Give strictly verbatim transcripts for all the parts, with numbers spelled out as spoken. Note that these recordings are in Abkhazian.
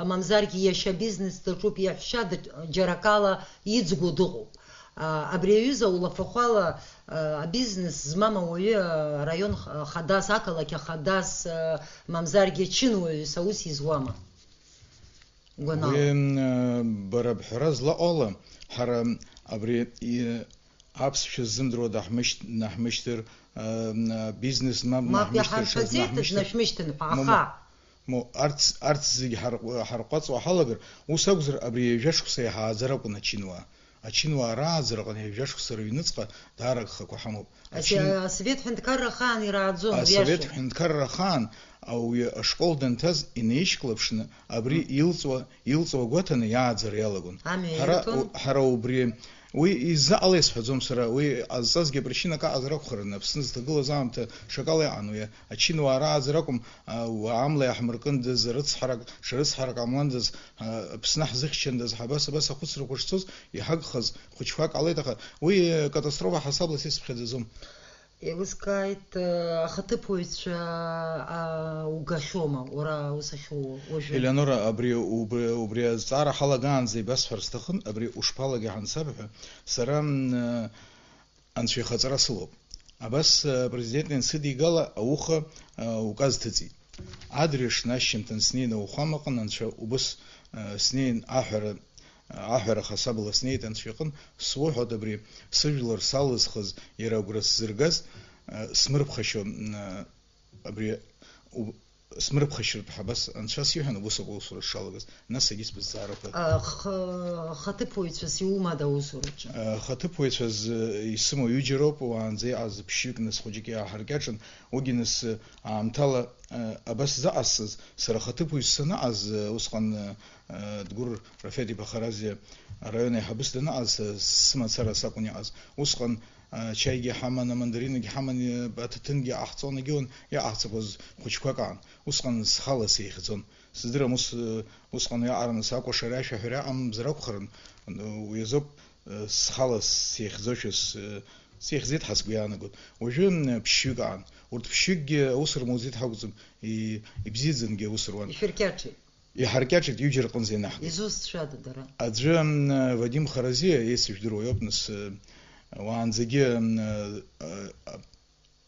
мамзаргьы иашьа бизнес даҿуп, иаҳәшьа даҿ-, џьара акала иӡго дыҟоуп. А, абри аҩыза улафахәала, а, абизнес змам ауаҩы, а, араион х-, хадас, ақалақь ахадас, а, мамзаргьы ачынуаҩыс аус изуама? Гәанала. Уи, м, бара бҳәара злаҟоу ала, ҳара абри и-, аԥсшәа ззымдыруа даҳмышьҭ-, наҳмышьҭыр, а, м, бизнес мап Мап наҳмышьҭыр, иаҳарҳәаӡеит, шазнаҳмышьҭыр. Днашәмышьҭын ҳәа, Мо-, аха. Мо-, арҭ, арҭ зегь ҳарҟ-, ҳарҟәаҵуа ҳалагар, ус акәзар, абри ҩажәа шықәса иҳааӡар акәын ачынуаа. Ачынуаа рааӡара аҟны ҩажәа шықәса рыҩныҵҟа даара агхақәа ҳамоуп. Ачын- Асовет ҳәынҭқарра ахаан ирааӡон, Асовет уиашоуп. Ҳәынҭқарра ахаан ауаҩы ашкол данҭаз инаишьклаԥшны абри Мм. илҵуа, илҵуа гәаҭаны иааӡара иалагон. Амҩа Ҳара иаирҭон. У-, ҳара убри, уи иззаҟала исҳәаӡом сара, уи ҟазҵазгьы апричинак аҟазар акәхарын, Аԥсны зҭагылаз аамҭа шакала иҟан уи. Ачынуаа рааӡара акәым, а, уа амла иаҳмыркындаз, рыцҳарак, шрыцҳарак ҟамландаз, а, Аԥсны ҳзыхьчандаз, ҳабас, абас ахәыцрақәа шцоз, иҳагхаз хәыҷқәак ҟалеит, аха уи, э, катастрофа ҳасабла сицыԥхьаӡаӡом. Еилыскааит, э, ахаҭыԥуаҩцәа, а, угахьоума, уара ус ахьууа уажәы? Елеонора, абри убри, убри азҵаара ҳалагаанӡа ибасҳәар сҭахын, абри ушԥалагеи ҳансабҳәа, сара, м, э, Анцәа ихаҵара сылоуп. Абас, э, апрезидент иансыдигала, ауха, э, указ ҭыҵит. Адырҩаҽны ашьжьымҭан снеины ауахәамаҟны анцәа убыс, э, снеин аҳәара, аҳәара хасабала снеит анцәа иҟын, суҳәоит абри сыжәлар салызхыз, иара агәра сзыргаз, э, смырԥхашьо, м, э, Абри уб-, смырԥхашьартә ҳәа абас анцәа сиҳәан, убыс акы аусура сшалагаз, нас егьыс бызҵаарақәа. А, х-, хаҭыԥуаҩцәас иумада аусураҿы? А, хаҭыԥуаҩцәаз, э, исымоу ҩыџьа роуп, уаанӡа иҟаз ԥшьҩык нас хәыҷык иааҳаркьаҿын, уигьы нас, э, аамҭала, э, абас заҟасҵаз, сара хаҭыԥуаҩс санаҟаз, э, усҟан, э, Дгәыр Рафет-иԥа Харазиа араион аиҳабыс данаҟаз, э, сымацара сакәын иҟаз. Усҟан, э, чаигьы ҳаман, амандаринагьы ҳаман, э, аҭаҭынгьы ҟаҳҵон, егьиуан иҟаҳҵақәоз хәыҷқәак аан. Усҟан схала сеихьӡон. Сыздырам, ус, э, усҟан иаҟараны сакәашара ашәаҳәара аҟамзар акәхарын, э, уи азоуп, э, схала сеихьӡошәа с-, э, сеихьӡеит ҳәа сгәы иаанагон. Уажәы, м, ԥшьҩык аан. Урҭ ԥшьҩыкгьы аус рмоуӡеит ҳәа акәӡам, и-, ибзиаӡангьы аус руан. Ишәыркьаҿит. Иҳаркьаҿит, ҩыџьа рҟынӡа инаҳгеит. Изусҭцәада дара? Аӡәы, м, Вадим Харазиа, еицыжәдыруа иоуп, нас, э, уаанӡагьы, м, э, э,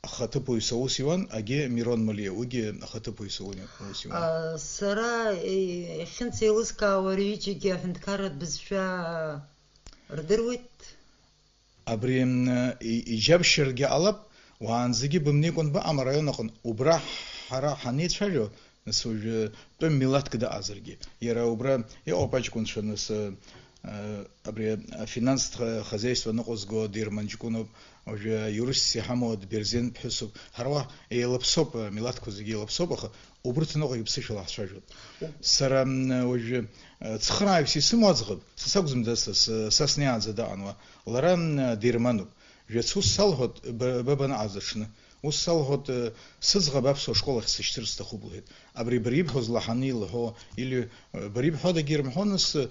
ахаҭыԥуаҩс аус иуан, агьи Мирон Малиа, уигьы ахаҭыԥуаҩс аус иуан. А, сара, э, иахьынӡеилыскаауа рҩыџьагьы аҳәынҭқарратә бызшәа рдыруеит. Абри, м, и-, иџьабшьаргьы ҟалап, уаанӡагьы бымнеикәан быҟам араион аҟны. Убра ҳара ҳанеицәажәо, нас уажәы тәым милаҭк дыҟазаргьы. Иара убра иҟоуп аҷкәынцәа, нас, э, э, абри афинанстә ха-, хозяйство ныҟәызго Дерман ҷкәыноуп, уажәы аиурсс иҳамоу Дберзен ԥҳәысуп. Ҳара уа еилаԥсоуп, э, милаҭқәа зегьы еилаԥсоуп, аха убырҭ ныҟәагьы ԥсышәала ҳцәажәоит. Сара, м, уажәы, э, цхырааҩс исымоу аӡӷаб, са сакәӡам дасас, э, са снеиаанӡа даҟан уа. Лара, м, Дермануп. Жәац ус салҳәоит, ба-, ба банаҟаз аҽны. Ус салҳәоит, э, сыӡӷаб аԥсуа школ ахь сышьҭыр сҭахуп, лҳәеит. Абри бара ибҳәоз лаҳаны илҳәо, или, э, бара ибҳәодагьы ирымҳәо, нас, э,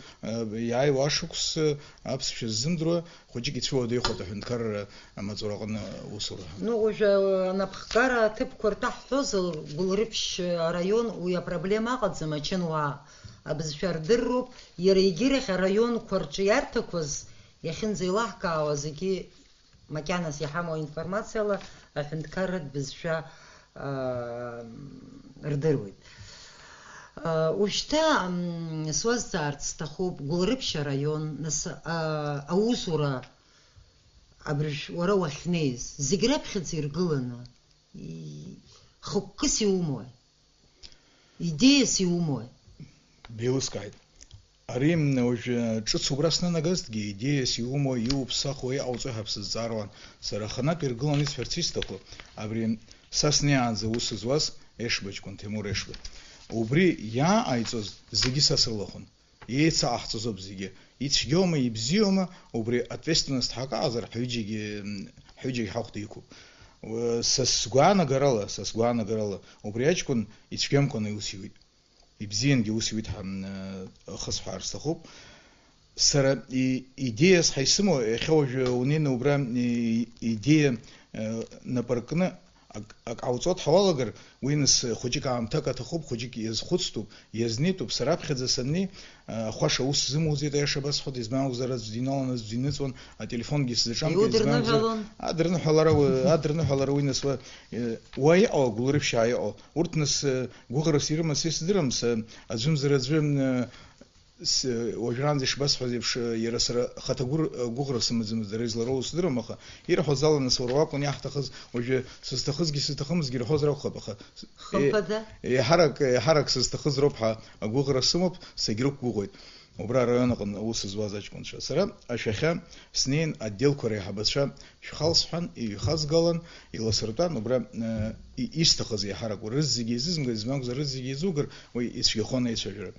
иааиуа ашықәс, э, аԥсшәа ззымдыруа хәыҷык ицәыуадаҩхоит аҳәынҭқарра амаҵураҟны усура ҳәа. Ну, уажәы, э, анапхгара аҭыԥқәа ртәы ҳҳәозар, Гәылрыԥшь араион уи апроблема аҟаӡам, ачынуаа абызшәа рдырроуп, иара егьирахь араионқәа рҿы иарҭақәаз иахьынӡеилаҳкаауа зегьы макьанас иҳамоу аинформациала аҳәынҭқарратә бызшәа, аа, рдыруеит. Уажәшьҭа, м, суазҵаарц сҭахуп, Гәылрыԥшь араион, нас, аа, аусура абыржә уара уахьнеиз, зегь раԥхьаӡа иргыланы, и-, хықәкыс иумои? Идеиас иумои? Беилыскааит. Ари, м, уажәы ҿыц убра снанагазҭгьы, идеиас иумои, иуԥсахуа, иҟауҵои ҳәа бсызҵаауан. Сара аханатә иргыланы исҳәарц исҭаху, абри са снеиаанӡа аус зуаз Ешба ҷкәын, Ҭемур Ешба. Убри иааҟаиҵоз зегьы са срылахәын. Еицаҟаҳҵозоуп зегьы. Ицәгьоума, ибзиоума, убри ответственность ҳакаҟазар, ҳҩыџьагьы, м, ҳҩыџьагь ҳахәда иқәуп. Уа, са сгәаанагарала, са сгәаанагарала, убри аҷкәын ицәгьамкәаны иус иуит. Ибзиангьы ус иуит ҳәа, м, э, ахысҳәаар сҭахуп. Сара и-, идеиас ҳәа исымоу, иахьа уажәы унеины убра и-, идеиа, э, нап аркны ак, ак ҟауҵо дҳауалагар, уи нас хәыҷык аамҭак аҭахуп, хәыҷык иазхәыцтәуп, иазнеитәуп. Сара аԥхьаӡа саннеи, а, хәаша ус зымоузеит, аиаша басҳәоит, избан акәзар, аӡә диналаны аӡә диныҵуан, ателефонгьы сзаҿамкит, избан акәзар, Иудырныҳәалон? Адырныҳәалара, адырныҳәалара уи нас уа, э, уа иҟоу, агәылрыԥшьаа иҟоу. Урҭ нас, э, гәыӷрас ирымаз са исдырам, са аӡәымзар аӡәы, э, С-, уажәраанӡа ишбасҳәаз еиԥш, иара сара хаҭа гәыр-, гәыӷра сымаӡамызт, дара излароуз сдырам, аха ирҳәоз ала, нас, уара уакәын иаҳҭахыз, уажәы сызҭахызгьы сызҭахымызгьы ирҳәозар акәхап, аха с-, Хымԥада? Е-, еиҳарак, еиҳарак сызҭахыз роуп ҳәа агәыӷра сымоуп, сагьрықәгәыӷуеит убра араион аҟны аус зуаз аҷкәынцәа. Сара ашәахьа снеин, отделқәа реиҳабацәа шәхал сҳәан, иҩхазгалан, иласыртәан, убра, э, и-, исҭахыз еиҳарак, уара рызегьы еизызымгар, измакәзар рызегьы еизугар, уи ицәгьахон аицәажәара.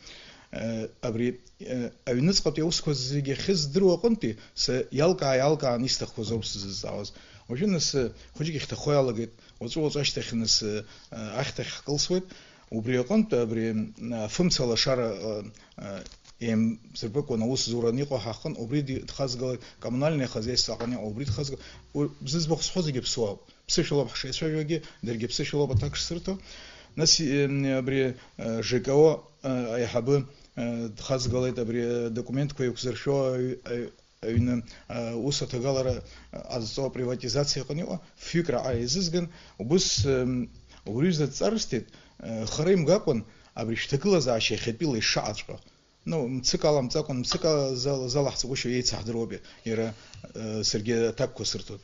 Э, абри, э, аҩныҵҟатәи аусқәа зегьы ахьыздыруа аҟынтәи са иалкаа-иалкаан исҭахқәаз ауп сзызҵаауаз. Уажәы нас, э, хәыҷык ихьҭахо иалагеит, уаҵәы-уаҵәы ашьҭахь нас, э, э, ахьҭахь ҳкылсуеит. Убри аҟынтә абри, м, афымца лашара, э, э, еимзырбакәан аус зураны иҟоу ҳаҟын, убри ди-, дхазгалеит, коммунальное хозяйство аҟны иҟоу убри дхазгалеит. У-, зыӡбахә сҳәо зегьы ԥсуа ауп. Ԥсышәала ҳшеицәажәогьы, даргьы ԥсышәалоуп аҭак шсырҭо. Нас, э, абри, э, Ж К О, э, аиҳабы, э, дхазгалеит абри, э, документқәа еиқәзыршәо аҩ-, аҩ-, аҩны, э, ус аҭагалара, э, ҟазҵо априватизациа аҟны иҟоу, фҩык раҟара еизызган, убыс, э, уаҩы изы дҵарысҭеит, э, хара имгакәан, абри шәҭагылазаашьа иахьатәила ишаҟаҵәҟьо. Ну, мцык аламҵакәан, мцык ала-, зал-, залаҳҵагәышьо еицаҳдыруоуп иара, э, саргьы аҭакқәа сырҭоит.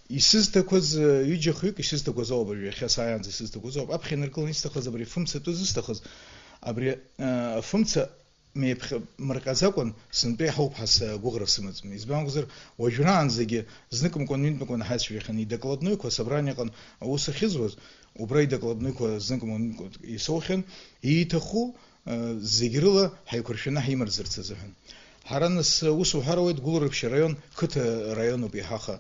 Исызҭақәаз, э, ҩыџьа-хҩык исызҭақәаз ауп абри, иахьа сааиаанӡа исызҭақәаз ауп. Аԥхьа инаргыланы исҭахыз абри фымца атәы зысҭахыз, абри, э, афымца меиԥхьмырҟьаӡакәан сынтәа иаҳауп ҳәа сгәыӷра сымаӡам. Избан акәзар, уажәраанӡагьы зныкымкәан-ҩынтәымкәан ҳаицәажәахьан идокладноиқәа асобраниаҟын аус ахьызуаз, убра идокладноиқәа зныкымкәан-ҩынтәымкәан исоухьан, ииҭаху, зегь рыла ҳаиқәыршәаны ҳимырӡырц азыҳәан. Ҳара нас, ус уҳәар ауеит, Гәылрыԥшь араион қыҭа раионуп иҳаха,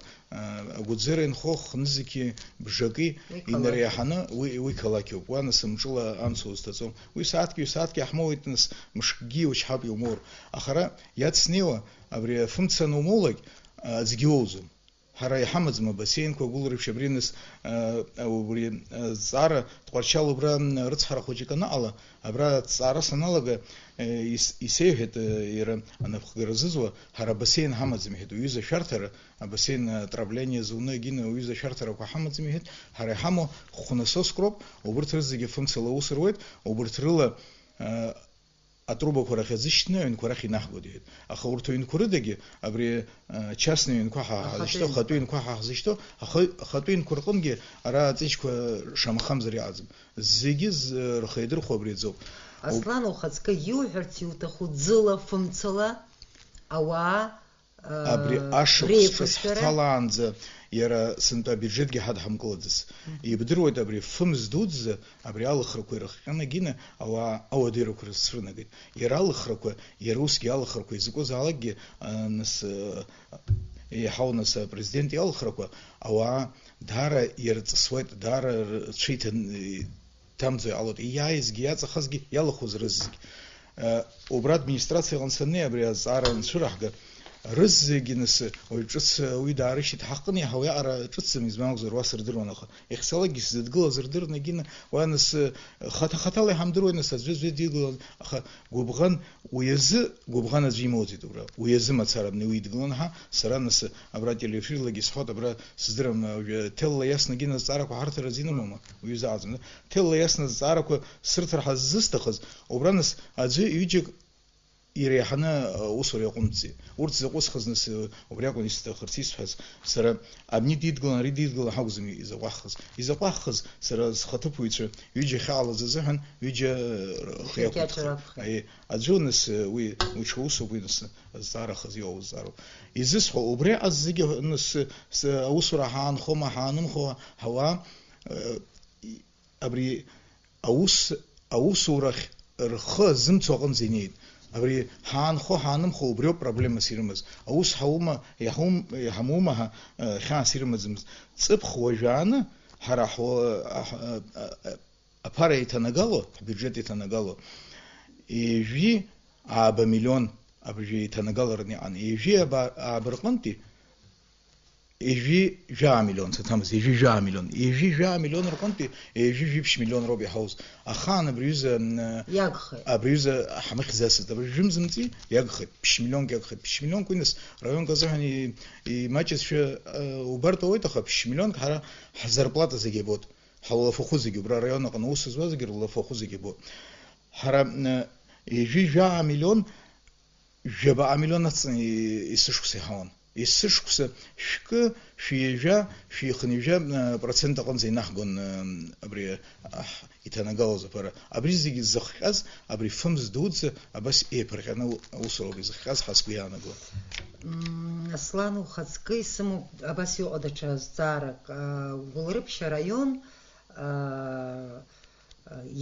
агәыӡера инхо хнызқьи бжаки Уи қалақь. Инареиҳаны уи, уи қалақьуп. Уа нас мҿыла амца узҭаҵом. Уи сааҭки, ҩ-сааҭки ҳмоуеит, нас мшкгьы иучҳап иумоур. Аха ара иацснеиуа, абри афымца анумоулак, аӡгьы уоуӡом. Ҳара иҳамаӡам абасеинқәа, Гәылрыԥшь абри нас, а, убри, а, зҵаара Тҟәарчал убра, м, рыцҳара хәыҷык анаҟала, абра аҭҵаара саналага, э, ис-, исеиҳәеит, э, иара анапхгара зызуа, ҳара абасеин ҳамаӡам, иҳәеит, уҩыза ашәарҭара, абасеин, а, трабление зуны агьина уҩыза ашәарҭарақәа ҳамаӡам, иҳәеит, ҳара иҳамоу хә-насоск роуп, убырҭ рызегьы фымцала аус руеит, убырҭ рыла, а, атрубақәа рахь аӡы шьҭны аҩнқәа рахь инаҳгоит, иҳәеит. Аха урҭ аҩнқәа рыдагьы абри, а, частный ҩнқәа ҳа-, Ахатәы ҳзышьҭоу, ҩнқәа. Ахатәы ҩнқәа ҳа-, ҳзышьҭоу, аха-, ахатәы ҩнқәа рҟынгьы ара аҵеџьқәа шамахамзар иҟаӡам. Зегьы з-, рхы иадырхәо абри аӡоуп. Аслан, ухаҵкы иуҳәарц иуҭаху ӡыла, фымцала ауаа Абри ашықәс ҿыц реиқәыршәара. Ҳҭалаанӡа иара сынтәа абиуџьетгьы ҳадҳамкылаӡац. Мгм. Ибдыруеит, абри фымз дуӡӡа, абри алыхрақәа ирыхҟьаны агьина ауаа ауадаҩрақәа рыцрынагеит. Иара алыхрақәа, иара усгьы алыхрақәа изакәызаалакгьы, а, нас, а, еиҳау нас апрезидент иалыхрақәа, ауаа даара ирҵысуеит, даара рцәа иҭан-, ҭамӡо иҟалоит, иааизгьы, иаҵахазгьы, иалахәыз рызегь. Э, убра администрациаҟны саннеи, абри азҵаара анцәыраҳга, рызегьы нас, уаҩ ҿыц, э, уи даарышьҭит, ҳаҟны иаҳа уиаҟара ҿыцӡам, избан акәзар, уа сырдыруан, аха иахьцалакгьы сзыдгылаз рдырны, егьины, уа нас, э, хаҭа-хаҭала иҳамдыруеит, нас аӡәы-аӡәы дидгылан, аха гәыбӷан, уи азы гәыбӷан аӡәы имоуӡеит убра, уи азы мацара абни уи идгылан ҳа, сара нас абра телеефирлагьы сҳәоит, абра сыздырам, уажәы ҭелла иасны егьины азҵаарақәа ҳарҭараӡа инымоума, уи изы аӡам. Ҭелла иасны азҵаарақәа сырҭар ҳаззысҭахыз, убра нас аӡәы ҩыџьак иреиҳаны, а, усура иаҟәымҵӡеит. Урҭ закәысхыз нас, а, убри акәын исҭахырц исҳәаз. Сара абни дидгылан, ари дидгылан ҳакәӡам изаҟәаҳхыз. Изаҟәаҳхыз, сара схаҭыԥуаҩцәа ҩыџьа ахьаҟалаз азыҳәан, ҩыџьа, а, рхы Рхы иақәыԥхеит. Иақәыԥхеит. Аиеи, аӡәы нас, а, уи, уи ҽа усуп, уи нас, а, зҵаарахаз иоуа зҵаароуп. Изысҳәо, убри аҟаз зегьы нас, а, с-, аусура ҳаанхома, ҳаанымхо, ҳауаа, а, и-, абри аус, аусурахь рхы азымцо аҟынӡа инеит. Абри ҳаанхо, ҳаанымхо, убриоуп проблемас ирымаз. Аус ҳаума, иаҳум-, иҳамоума ҳәа, э, хьаас ирымаӡамызт. Ҵыԥх уажәааны ҳара ҳуа-, аҳ-, а-, а-, а-, аԥара иҭанагало, ҳбиуџьет иҭанагало, ҩажәи ааба миллион абыржәы иҭанагалараны иҟан. Ҩажәи ааба, ааба рҟынтәи ҩажәи жәаа миллион, саҭамыз, ҩажәи жәаа миллион. Ҩажәи жәаа миллион рҟынтәи ҩажәи жәиԥшь миллион роуп иҳауз. Ахаан абри аҩыза, м, Иагхеит. Абри аҩыза ҳмыхьӡацызт. Абри жәымзымҵи, иагхеит. Ԥшь миллионк иагхеит. Ԥшь миллионк уи нас раионк азыҳәан и-, имаҷызшәа, э, убартә ауеит, аха ԥшь миллионк ҳара ҳзарплата зегь иабот. Ҳауалафахәы зегь убра араион аҟны аус зуа зегь рлафахәы зегь иабот. Ҳара, э, ҩажәи жәаа миллион Жәабаҟа миллион ацҵаны есышықәса иҳауан. Есышықәса шәкы, шәи ҩажәа, шәи хынҩажәа, э, процент аҟынӡа инаҳгон, э, абри, аҳ, иҭанагалоз аԥара. Абри зегьы зыхҟьаз, абри фымз дуӡӡа абас еиԥырҟьаны аусуроуп изыхҟьаз ҳәа сгәы иаанаго. Мм, Аслан, ухаҵкы исымоуп абас иҟоу даҽа зҵаарак. Э, Гәылрыԥшь араион, э,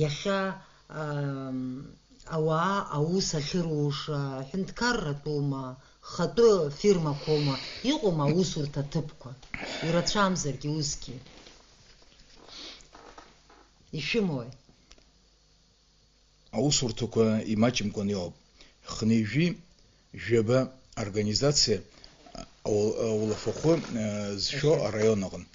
Иахьа, ам, ауаа аус ахьыруша, ҳәынҭқарратәума, хатәы фирмақәоума, иҟоума аусурҭа ҭыԥқәа? Ирацәамзаргьы усгьы. Ишәымои? Аусурҭақәа имаҷымкәан иҟоуп. Хынҩажәи жәаба организациа, а, ауал-, аулафахәы, а, зшәо Иахьа. Араион аҟны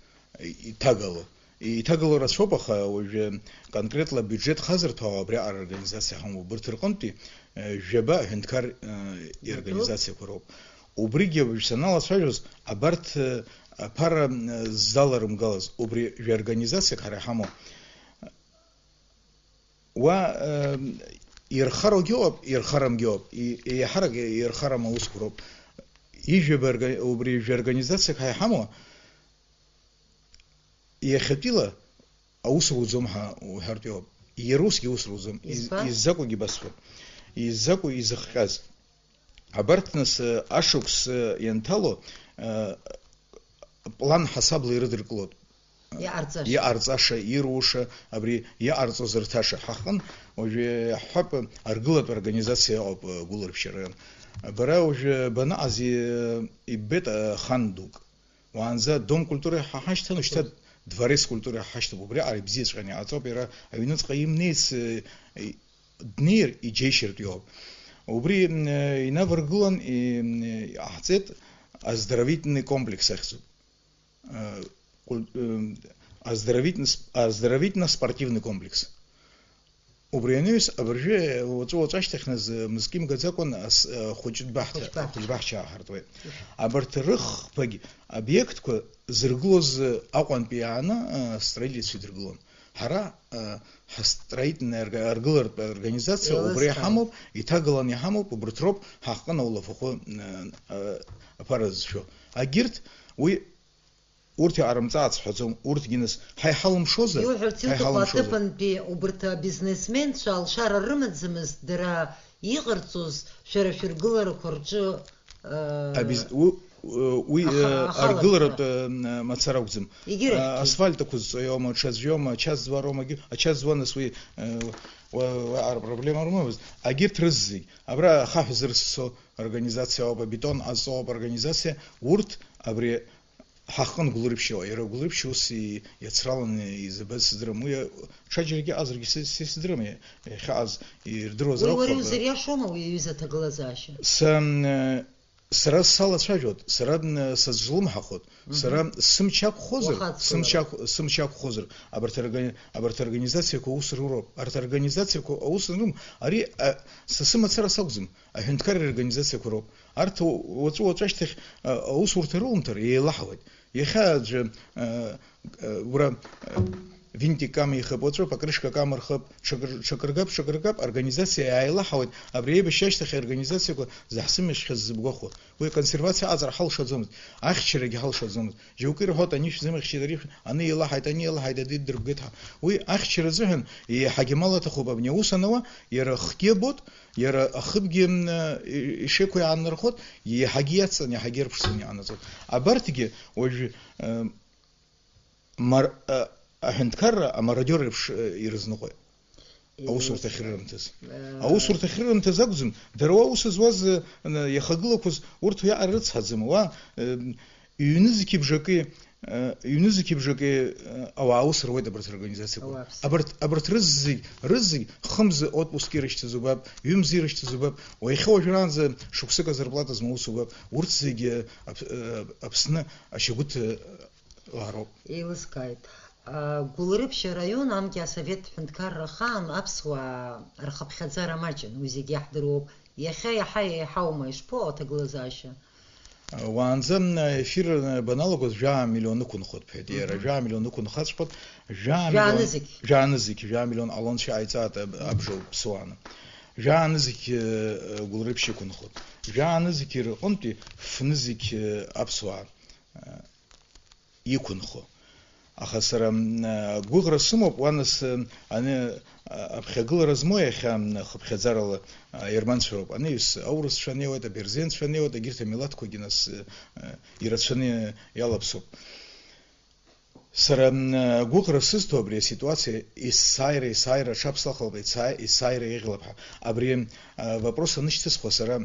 и-, иҭагало. Иҭагало рацәоуп, аха уажәы конкретла абиуџьет хазырҭәаауа абриаҟара организациа ҳамоуп. Убырҭ рҟынтәи, а, жәаба аҳәынҭқар, а, Иатәуп. Иорганизациақәа роуп. Убригьы уажә саналацәажәоз, абарҭ, а, аԥара, а, ззаларымгалаз, убри жәа-организациак ҳара иҳамоу. Уа, э, ирхароугьы ыҟоуп, ирхарамгьы ыҟоуп. И-, еиҳарак ирхарам аусқәа роуп. Ижәаба орга-, убри жәа-организациак ҳа иҳамоу, иахьатәила аус руӡом ҳәа уҳәартә иҟоуп. Иара усгьы аус руӡом. Из-, Избан? Иззакәугьы басҳәап. Иззакәу изыхҟьаз. Абарҭ нас, э, ашықәс, э, ианҭало, э, план ҳасабла ирыдыркылоит. Иҟарҵаша. Иҟарҵаша, ируша, абри иҟарҵо зырҭаша. Ҳаҟын, уажәы иаҳҳәап, аргылатә организациа ыҟоуп, э, Гәылрыԥшь араион. Бара уажәы банаҟаз, э, иббеит, э, хан дук. Уаанӡа Дом культуры ҳа ҳашьҭан, уажәшьҭа Дворец культуры ҳашьҭоуп. Убриаҟара ибзиаҵәҟьаны иҟаҵоуп, иара аҩныҵҟа имнеиц, э, и-, днеир, иџьеишьартә иоуп. Убри, м, э, инаваргылан, и-, м, э, иҟаҳҵеит оздоровительный комплекс ахьӡуп. Э, куль-, э, оздоровительно-сп-, оздоровительно-спортивный комплекс. Убри анаҩс, абыржәы, уаҵәы-уаҵәы ашьҭахь назы мызкы имгаӡакәан ас-, э, хәыҷы дбаҳча-, Хәыҷ баҳча. Хәыҷ баҳча ааҳартуеит. Абарҭ рыхԥагь обиектқәа зыргылоз Аҟәантәи иааны, э, строительство идыргылон. Ҳара, э, ҳастроительная орга-, аргыларатә организациа убра Еилыскаауеит. Иҳамоуп, иҭагаланы иҳамоуп, убарҭ роуп ҳаҟны аулафахәы, э, э, аԥара зшәо. Агьырҭ уи Урҭ иҟарымҵаац ҳәаӡом, урҭгьы нас ҳа иҳалымшозар, Иуҳәарц ҳа иуҭаху иҳалымшозар. Аҭыԥантәи убарҭ абизнесменцәа алшара рымаӡамызт, дара иҟарҵоз, шәара шәыргыларақәа рҿы, э, Абиз-, у-, у-, уи, аха-, э, ахаларҭәра. Аргыларатә, э, мацара акәӡам. Егьырахьгьы. Э, асфальт ақәызҵо иоума, ҽаӡә иоума, ачаз зуа роума, ачаз зуа нас уи, э, уа-, уаҟара проблема рымамызт. Агьырҭ рызегь, абра ахаҳә зырссо организациа ауп, абетон ҟазҵо ауп организациа, урҭ абри Ҳаҟын Гәылрыԥшь иҟоуп, иара Гәылрыԥшь ус и-, иацраланы изабаз сыздырам, уи ҽаџьарагьы ыҟазаргьы са, са исыздырам, иа-, иахьыҟаз ирдыруазар Уи уара акәхап. Иузыриашома, уи аҩыза аҭагылазаашьа? Са, м, сара салацәажәот, сара, м, сазҿлымҳахот, Мгм. Сара сымч ақәхозар, Уаха ацхырароуп. Сымч ақә-, сымч ақәхозар, абарҭ арга-, абарҭ аорганизациақәа аус руроуп, арҭ аорганизациақәа аус анрым, ари, а, са сымацара сакәӡам. Аҳәынҭқарра организациақәа роуп. Арҭ у-, уаҵәы-уаҵәы ашьҭахь, а, аусурҭа рылумҭар, еилаҳауеит. Иахьа аӡәы, а, а, ура, а, винтик кама ихып, уаҵәы покрышка кама рхып, ҽакыр-, ҽакыргап, ҽакыргап, организациа иааилаҳауеит. Абри аибашьра ашьҭахь аорганизациақәа заҳзымҩахьаз сзыбгәахәуа. Уи аконсервациа аҟаҵара ҳалшаӡомызт, ахьчарагьы ҳалшаӡомызт. Џьоукы ирҳәоит, ани шәзымыхьчеит, ари шә-, ани еилаҳаит, ани еилаҳаит, ади дырбгеит ҳәа. Уи ахьчара азыҳәан еиҳагьы амал аҭахуп, абни аус анауа, иара ахгьы абот, иара ахыбгьы, м, и-, ишеиқәу иаанархот, еиҳагьы иацҵаны, еиҳагьы ирԥшӡаны иҟанаҵот. Абарҭгьы уажәы, э, мар-, э, аҳәынҭқарра амародиор еиԥш, э, ирызныҟәеит. Аусурҭа ахьрырымҭаз. Э, Аусурҭа ахьрырымҭаз акәӡам, дара уа аус зуаз, э, н-, иахагылақәаз урҭ уиаҟара рыцҳаӡам, уа, э, Ҩнызқьи бжаки, э, ҩнызқьи бжаки, э, ауаа аус руеит абарҭ рорганизациақәа. Ауаа аԥсны. Абарҭ, абарҭ рызегь, рызегь хымз отпуск ирышьҭаз убап, ҩымз ирышьҭаз убап, уа иахьа уажәраанӡа шықәсык азарплата змоу ус убап. Урҭ зегьы, э, Аԥ-, э, Аԥсны ашьагәыҭ, э, лаароуп. Еилыскааит. А, Гәылрыԥшь араион анкьа асовет ҳәынҭқарра ахаан аԥсуаа рхыԥхьаӡара маҷын, уи зегь иаҳдыруоуп. Иахьа иаҳа еиҳаума, ишԥоу аҭагылазаашьа? Уаанӡа, м, ефир, м, баналагоз жәаа миллион ықәынхоит, бҳәеит. Иара Мгм. Жәаа миллион ықәынхаҵәҟьоит, жәаа миллион, Жәаанызқь. Жәаанызқь, жәаа миллион алонцәа ҟаиҵааит аб-, абжоу ԥсуааны. Жәаанызқь, ы, ы, Гәылрыԥшь иқәынхоит. Жәаанызқь рҟынтәи фнызқь, ы, аԥсуаа, ы, иқәынхо. Аха сара, м, гәыӷра сымоуп, уа нас, м, ани, а, аԥхьагылара змоу иахьа, м, хыԥхьаӡарала, а, аерманцәа роуп. Анаҩс аурысцәа неиуеит, аберзенцәа неиуеит, егьырҭ амилаҭқәагьы нас, э, ирацәаны иалаԥсоуп. Сара, м, гәыӷра сызҭо абри аситуациа есааира, есааира аҽаԥсахлап, есаа-, есааира еиӷьлап ҳәа. Абри, а, вопрос анышьҭысхуа сара,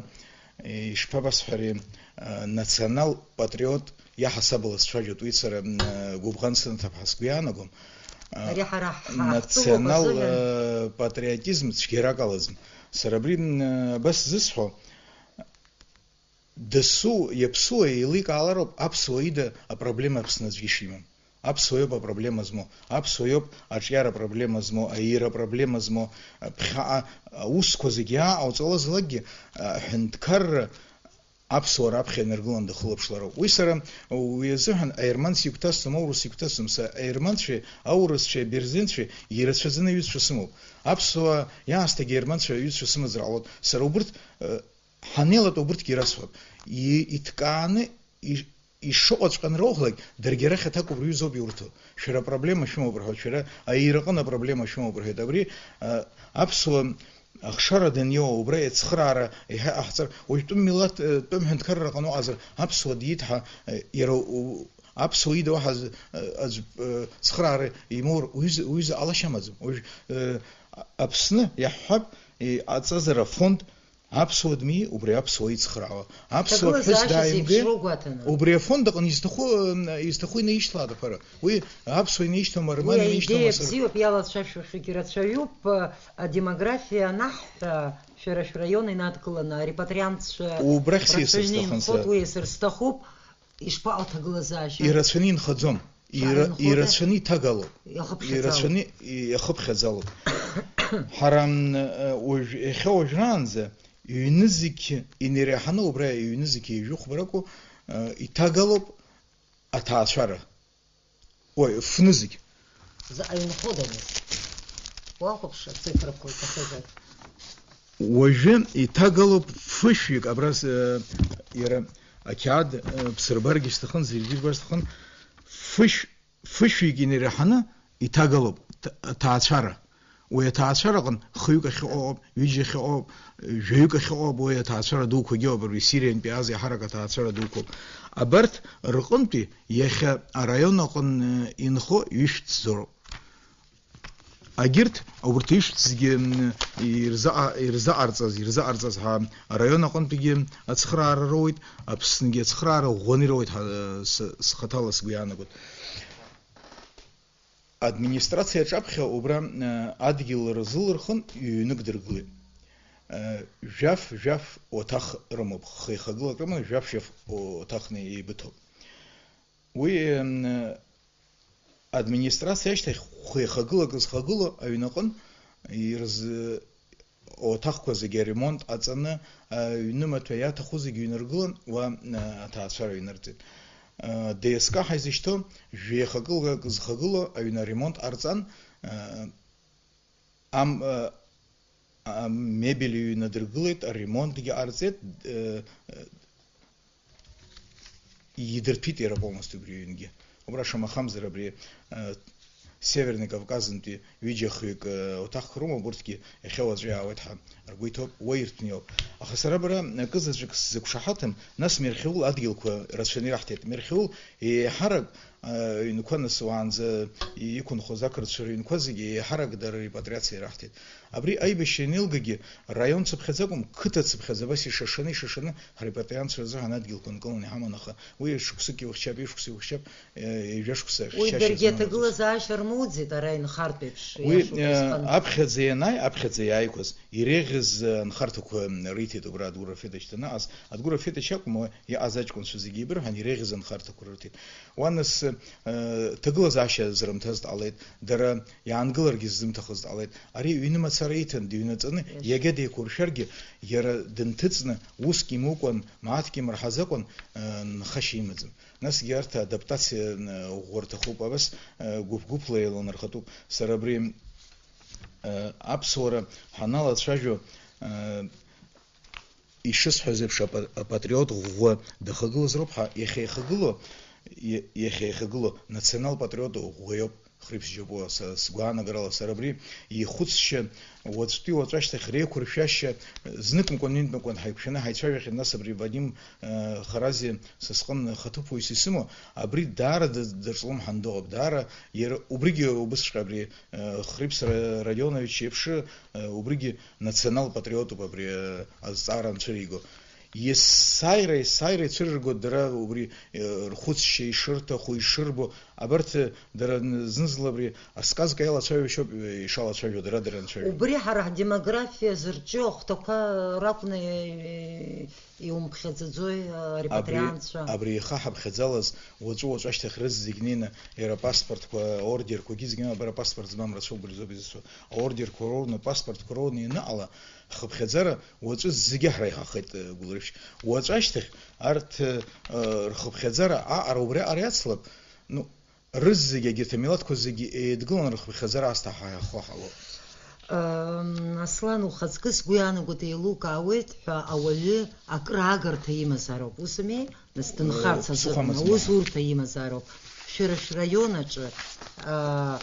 ишԥабасҳәари, а, национал-патриот иаҳасабала сцәажәоит, уи сара, м, гәыбӷан сынаҭап ҳәа сгәы иаанагом. А, Ари ҳара ҳ-, ҳаҳҭыгоуп национал, азыҳәан. Э, патриотизм цәгьарак алаӡам. Сара абри, м, абас зысҳәо, дасу, иаԥсуа еиликаалароуп аԥсуа ида апроблема Аԥсны аӡәгьы ишимам. Аԥсуа иоуп апроблема змоу. Аԥсуа иоуп аҿиара апроблема змоу, аиира апроблема змоу, ԥхьаҟа аусқәа зегьы иааҟауҵалазлакгьы, аҳәынҭқарра аԥсуаа раԥхьа инаргыланы дахылаԥшлароуп. Уи сара, уи азыҳәан аерманцәа игәҭасҵом, аурыс игәҭасҵом, са аерманцәеи, аурысцәеи, аберзенцәеи ирацәаӡаны аҩызцәа сымоуп. Аԥсуаа иаасҭагьы аерманцәа аҩызцәа сымазар ҟалоит. Сара убырҭ, э, ҳанеилатәа убырҭгьы ирасҳәап. И-, иҭкааны, и-, ишыҟаҵәҟьаны роуҳәалак, даргьы арахь аҭак убри аҩызоуп иурҭо. Шәара апроблема шәымоуп рҳәоит, шәара аиираҟын апроблема шәымоуп рҳәоит. Абри, а, аԥсуа ахшара даниоу, убра ацхыраара еиҳа иҟаҳҵар, уажәтәым милаҭ, э, тәым ҳәынҭқарра ҟану ҟазар, аԥсуа диит ҳәа, э, иара у-, аԥсуа ида уаҳа з-, э, аӡә, э, цхыраара имоур, уҩыза, уҩыза ҟалашьа амаӡам. Уажә, э, Аԥсны иаҳҳәап, и-, аҵазара фонд Аԥсуа дми, убри аԥсуа ицхраауа. Аԥсуа ԥҳәыс Ҭагылазаашьа дааимгеи, зеиԥшроу гәаҭаны. Убри афонд аҟны изҭаху, изҭаху инаишьҭлааит аԥара. Уи аԥсуа инаишьҭуам, арман Уи инаишьҭуам аидеиа асыр- бзиоуп, иалацәажәахьеит, ирацәаҩуп, адемографиа анаҳҳәа, шәара шәраион инадкыланы, арепатриантцәа Убрахь сиасыр рацәаҩны сҭахын инхоит, сара. Уи иасыр сҭахуп, ишԥаҟоу аҭагылазаашьа? Ирацәаны инхаӡом. Шәара Ира-, инхода? Ирацәаны иҭагалоуп. Иахыԥхьаӡалоуп. Ирацәаны иахыԥхьаӡалоуп. Ҳара, м, э, уажә, иахьа уажәраанӡа ҩнызқь инареиҳаны, убра ҩнызқь ҩажәи хәба ракәу, э, иҭагалоуп аҭаацәара. Уаҩ, фнызқь. Заҟа инхода нас? Уахәаԥш ацифрақәа уҭахызар. Уажәы иҭагалоуп фышәҩык, абра с-, э, иара ақьаад, э, бсырбаргьы сҭахын, зегьы ирбар сҭахын, фышә-, фышәҩык инареиҳаны иҭагалоуп ҭ-, аҭаацәара. Уи аҭаацәараҟын хҩык ахьыҟоуп, ҩыџьа ахьыҟоуп, жәаҩык ахьыҟоуп, уи аҭаацәара дуқәагьы ыҟоуп, абри Сириантәи Азиа ҳарак аҭаацәара дуқәоуп. Абарҭ рҟынтәи иахьа араион аҟны инхо ҩышәҭӡоуп. Агьырҭ, урҭ ҩышәҭ зегьы, м, ирзаҟа-, ирзаҟарҵаз, ирзаҟарҵаз ҳәа араион аҟынтәигьы ацхыраара роуеит, Аԥсныгьы ацхыраара ӷәӷәаны ироуеит ҳәа, с-, схаҭала сгәы иаанагоит. Администрациа аҿаԥхьа убра, э, адгьыл рзылырхын, ҩ-ҩнык дыргылеит. Э, жәаф-жәаф уаҭах рымоуп, хы-, ихагылак рыманы, жәаф-жәаф уаҭахны еибыҭоуп. Уи, э, администрациа ашьҭахь хы-, ихагылак зхагылоу аҩнаҟын ирзы-, уаҭахқәа зегьы аремонт ҟаҵаны, аҩны маҭәа иаҭаху зегьы ҩнаргылан, уа, а, аҭаацәара ҩнарҵеит. А, Д С К ҳәа изышьҭоу, жәеихакыла зхагылоу аҩны аремонт ҟарҵан, а, ам-, а, амебель ҩнадыргылеит, аремонтгьы ҟарҵеит, а, а, идырҭәит иара полностью убри аҩнгьы. Убра шамахамзар абри, э, Северный Кавказынтәи ҩыџьа-хҩык, э, уҭахқәа рымоуп, урҭгьы иахьа уаҵәы иаауеит ҳәа ргәы иҭоуп, уа ирҭәны иоуп. Аха сара бара акызаҵәык сзықәшаҳаҭым, нас Мерхьаул адгьылқәа рацәаны ираҳҭеит. Мерхьаул еиҳарак аҩнқәа, нас уаанӡа иқәынхоз ақырҭцәа рыҩнқәа зегьы еиҳарак дара репатриациа ираҳҭеит. Абри аибашьра анеилгагьы, раион цыԥхьаӡа акәым, қыҭа цыԥхьаӡа абас ишашаны, ишашаны ҳрепатриантцәа рзыҳәан адгьылқәа нкыланы иҳаман, аха уи шықәсык иухьчап, ишықәса иухьчап, ҩажәа шықәса. Уи хьчашьа даргьы рзыманаҵ. Аҭагылазаашьа рмоуӡеит, ара инхартә еиԥш, уи, иашоуп, э, усҟан. Аԥхьаӡа ианааи, аԥхьаӡа иааиқәаз, иреиӷьыз, э, анхарҭақәа, м, риҭеит убра Адгәыр Рафетович данаҟаз. Адгәыр Рафетович акәым, уи иҟаз аҷкәынцәа зегьы еибырҳәан, иреиӷьыз анхарҭақәа рырҭеит. Уа нас, э, ҭагылазаашьа зрымҭаз дҟалеит, дара иаангыларгьы ззымҭахыз дҟалеит. Ари ҩны мацара иҭан, дыҩнаҵаны, иашоуп, иагьа деиқәыршәаргьы, иара дынҭыҵны, уск имукәан, мааҭк имырҳаӡакәан, э, нхашьа имаӡам. Насгьы арҭ адаптациа, э, ӷәӷәа рҭахуп, абас, э, гәыԥ-гәыԥла еиланархатәуп. Сара абри, э, аԥсуара ҳаналацәажәо, э, ишысҳәаз еиԥш, апа-, апатриот ӷәӷәа дахагылазароуп ҳа, иахьа ихагылоу, и-, иахьа ихагылоу национал-патриот ӷәӷәа иоуп. Хрыԥс џьапуа, са сгәаанагарала, сара абри ихәыцшьа, уаҵәтәи уаҵәашьҭахь реиқәыршәашьа, зныкымкәан-ҩынтәымкәан ҳаиқәшәаны ҳаицәажәахьеит, нас абри Вадим, э, Харази са сҟын хаҭыԥуаҩыс исымоу, абри даара д-, дырҿлымҳан дыҟоуп, даара иара убригьы убысҵәҟьа абри, э, Хрыԥс Ра-, Родионович иеиԥшы, э, убригьы национал-патриотуп абри, э, азҵаара анцәыриго. Есааира, есааира ицәырыргоит дара убри, э, рхәыцшьа ишырҭаху, ишырбо. Абарҭ, э, дара н-, зны-зынла абри асказка иалацәажәашьоуп, э, ишалацәажәо, дара, дара анцәажәо. Убри ҳара ҳдемографиа зырҿио ахәҭақәа ракәны, э, иумԥхьаӡаӡои, э, абри, арепатриантцәа? Абри ихы ҳаԥхьаӡалаз, уаҵәы-уаҵәы ашьҭахь рызегь неины, иара апаспортқәа, аордерқәагьы зегьы, абар апаспорт змам рацәоуп, убри азоуп изысҳәо. Аордерқәа роуны, апаспортқәа роуны ианыҟала, ҳхыԥхьаӡара уаҵәы зегьы ҳара иҳахеит, э, Гәылрыԥшь. Уаҵәы ашьҭахь арҭ, э, рхыԥхьаӡара аҟара убриаҟара иацлап. Ну, рызегь, егьырҭ амилаҭқәа зегьы еидгыланы рхыԥхьаӡара аасҭа ҳаиахо ҳалоуп. Ам, Аслан, ухаҵкы сгәы иаанагоит, еилукаауеит ҳәа ауаҩы акраагарҭа имазароуп, ус ами? Нас дынхарц азыҳәан аусурҭа имазароуп. Шәара шәраион аҿы, аа,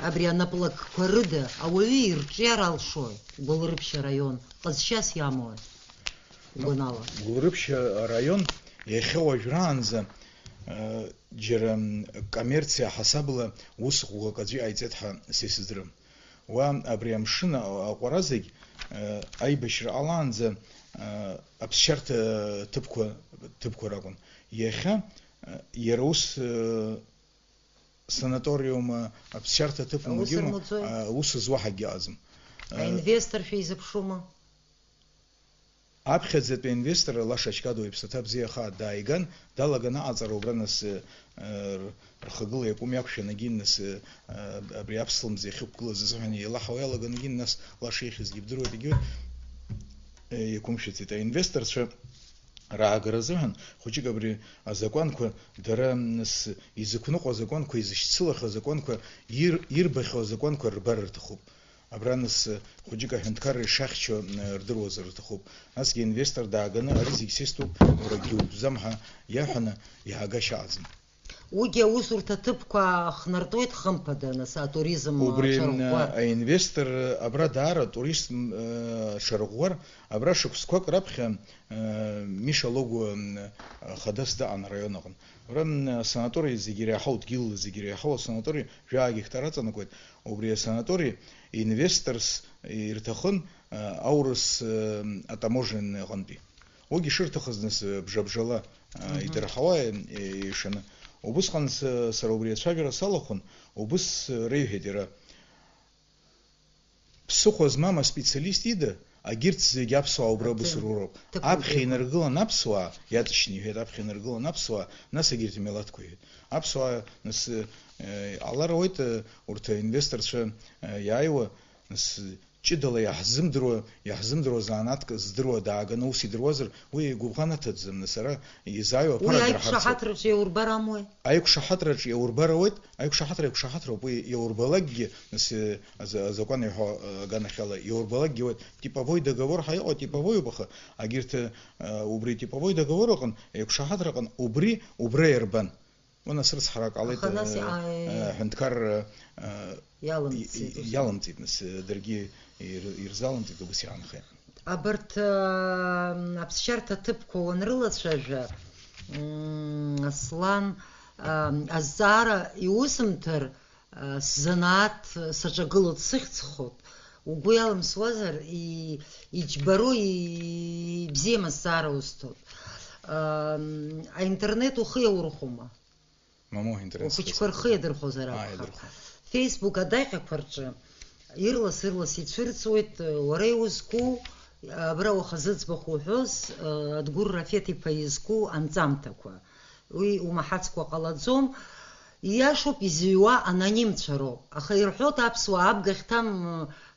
абри анаплакқәа рыда ауаҩы ирҿиар алшои, Гәылрыԥшь араион ҟазшьас иамои, угәанала? Гәылрыԥшь араион иахьа уажәраанӡа, аа, џьара, м, коммерциа ҳасабла ус ӷәӷәак аӡәы иҟаиҵеит ҳәа са исыздырам. Уа абри амшын а-, аҟәара зегь, э, аибашьра ҟалаанӡа, э, аԥсшьарҭа ҭыԥқәа, ҭыԥқәа ракәын. Иахьа, э, иара ус, э, санаториум, э, аԥсшьарҭа ҭыԥ Аус умгьы ума, рмуӡои? Э, ус зуа ҳагьыҟаӡам. Э, Аинвестор шәизыԥшума? Аԥхьаӡатәи аинвестор Лаша Чкадуа иԥсаҭа бзиа хаа дааиган, далаган аҟаҵара убра нас, э, р-, рхагыла иакәым иақәшәан, егьин нас, э, абри аԥслымӡ иахьықәгылаз азыҳәан еилаҳауа иалаган, егьин нас Лаша ихьызгьы бдыруеит, егьи, э, иақәымшәацит. Аинвесторцәа раагара азыҳәан хәыҷык абри азакәанқәа, дара нас изықәныҟәо азакәанқәа, изышьцылахьоу азакәанқәа, ир-, ирбахьоу азакәанқәа рбар рҭахуп. Абра нас, хәыҷык аҳәынҭқарра ишахьчо, э, рдыруазар рҭахуп. Насгьы инвестор дааганы, ари зегь сеступ, уара акгьы утәӡам ҳәа иаҳәаны иаагашьа аҟаӡам. Уигьы аусурҭа ҭыԥқәа хнартуеит, хымԥада, нас, атуризм, убри, э, аҽарӷәӷәар. Аинвестор, э, абра даара атурист, э, аҽарӷәӷәар, абра шықәсқәак раԥхьа, э, Миша Логәуа, э, хадас дыҟан араион аҟны. Абра, м, асанаториа зегь иреиҳау, дгьылла зегь иреиҳау асанаториа жәаа гектар аҵанакуеит. Убри асанаториа инвесторс ирҭахын, а, аурыс, а, атаможенный аҟынтәи. Уигьы шырҭахыз нас, а, бжа-бжала, а, Мгм. идырҳауа, е-, ишаны. Убысҟан с-, сара убри ацәажәара салахәын, убыс, а, реиҳәеит иара. Ԥсыхәа змам аспециалист ида, агьырҭ зегь аԥсуаа убра Аҭын. Бысруроуп. Ҭыԥ Аԥхьа иқәу. Инаргылан аԥсуаа, иаҵшьны иҳәеит, аԥхьа инаргылан аԥсуаа, нас агьырҭ амилаҭқәа иҳәеит. Аԥсуаа, нас, э, иҟалар ауеит, э, урҭ аинвесторцәа, э, иааиуа, нас, ҷыдала иаҳзымдыруа, иаҳзымдыруа занааҭк здыруа дааганы ус идыруазар, уи гәыбӷан аҭаӡам, нас ара изааиуа Уи аԥара дырҳарцоуп. Аиқәшаҳаҭраҿы иаурбар амуеи? Аиқәшаҳаҭраҿ иаурбар ауеит, аиқәшаҳаҭра аиқәшаҳаҭроуп, уи иаурбалакгьы, нас, э, аза-, азакәан иҳәо, э, аганахьала, иаурбалакгьы ауеит. Типовой договор ҳәа иҟоу, атиповоиуп, аха агьырҭ, э, убри атиповой договор аҟын, аиқәшаҳаҭра аҟын, убри, убра иарбан. Уи нас рыцҳарак ҟалеит, Аха нас, э, иа-, э, аҳәынҭқарра, э, Иалымҵит, и-, и-, ус. Иалымҵит, нас, э, даргьы ир-, ирзалымҵит, убыс иаанхеит. Абарҭ, аа, аԥсшьарҭа ҭыԥқәа уанрылацәажәа, м, Аслан, Ам, азҵаара иусымҭар, а, сзанааҭ саҿагылоит, сыхьӡхоит. Угәы иалымсуазар, и-, иџьбароу, и-, ибзиам азҵаара усҭоит. Ам, аинтернет ухы иаурхәома? Мамоу, аинтернет Ухәыҷқәа схы рхы иадырхәозар Аа, акәхап. Иадырхәон. Facebook адаҟьақәа рҿы ирлас-ирлас ицәырҵуеит, уара иузку, абра уаха зыӡбахә уҳәоз, Адгәыр Рафеҭ-иԥа изку анҵамҭақәа. Уи умаҳацкәа ҟалаӡом. Ииашоуп, изыҩуа анонимцәа роуп. Аха ирҳәоит аԥсуаа абгахь ҭам,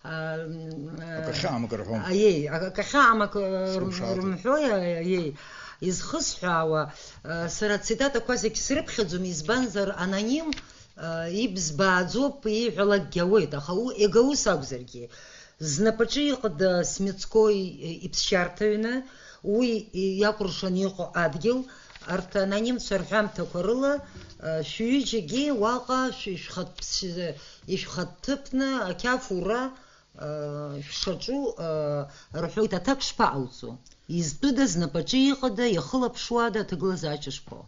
а, м, а, Акахьы амак рҳәом. Аиеи, акахьы амак, а, рым-, Сымшааӡо. Рымҳәои, аиеи. Изхысҳәаауа, а, сара ацитатақәа зегь срыԥхьаӡом, избанзар аноним, а, ибзбааӡоуп, ииҳәалакгьы ауеит, аха у-, иага ус акәзаргьы. Знапаҿы иҟада Смецкои иԥсшьарҭа ҩны, уи иакәыршаны иҟоу адгьыл, арҭ анонимцәа рҳәамҭақәа рыла, шәҩыџьагьы уаҟа шәи-, шәхатә-, ишәхатәҭыԥны ақьафура, шәшаҿу, рҳәоит, аҭак шԥаҟауҵо? Изтәыда, знапаҿы иҟада, иахылаԥшуада аҭагылазаашьа шԥо?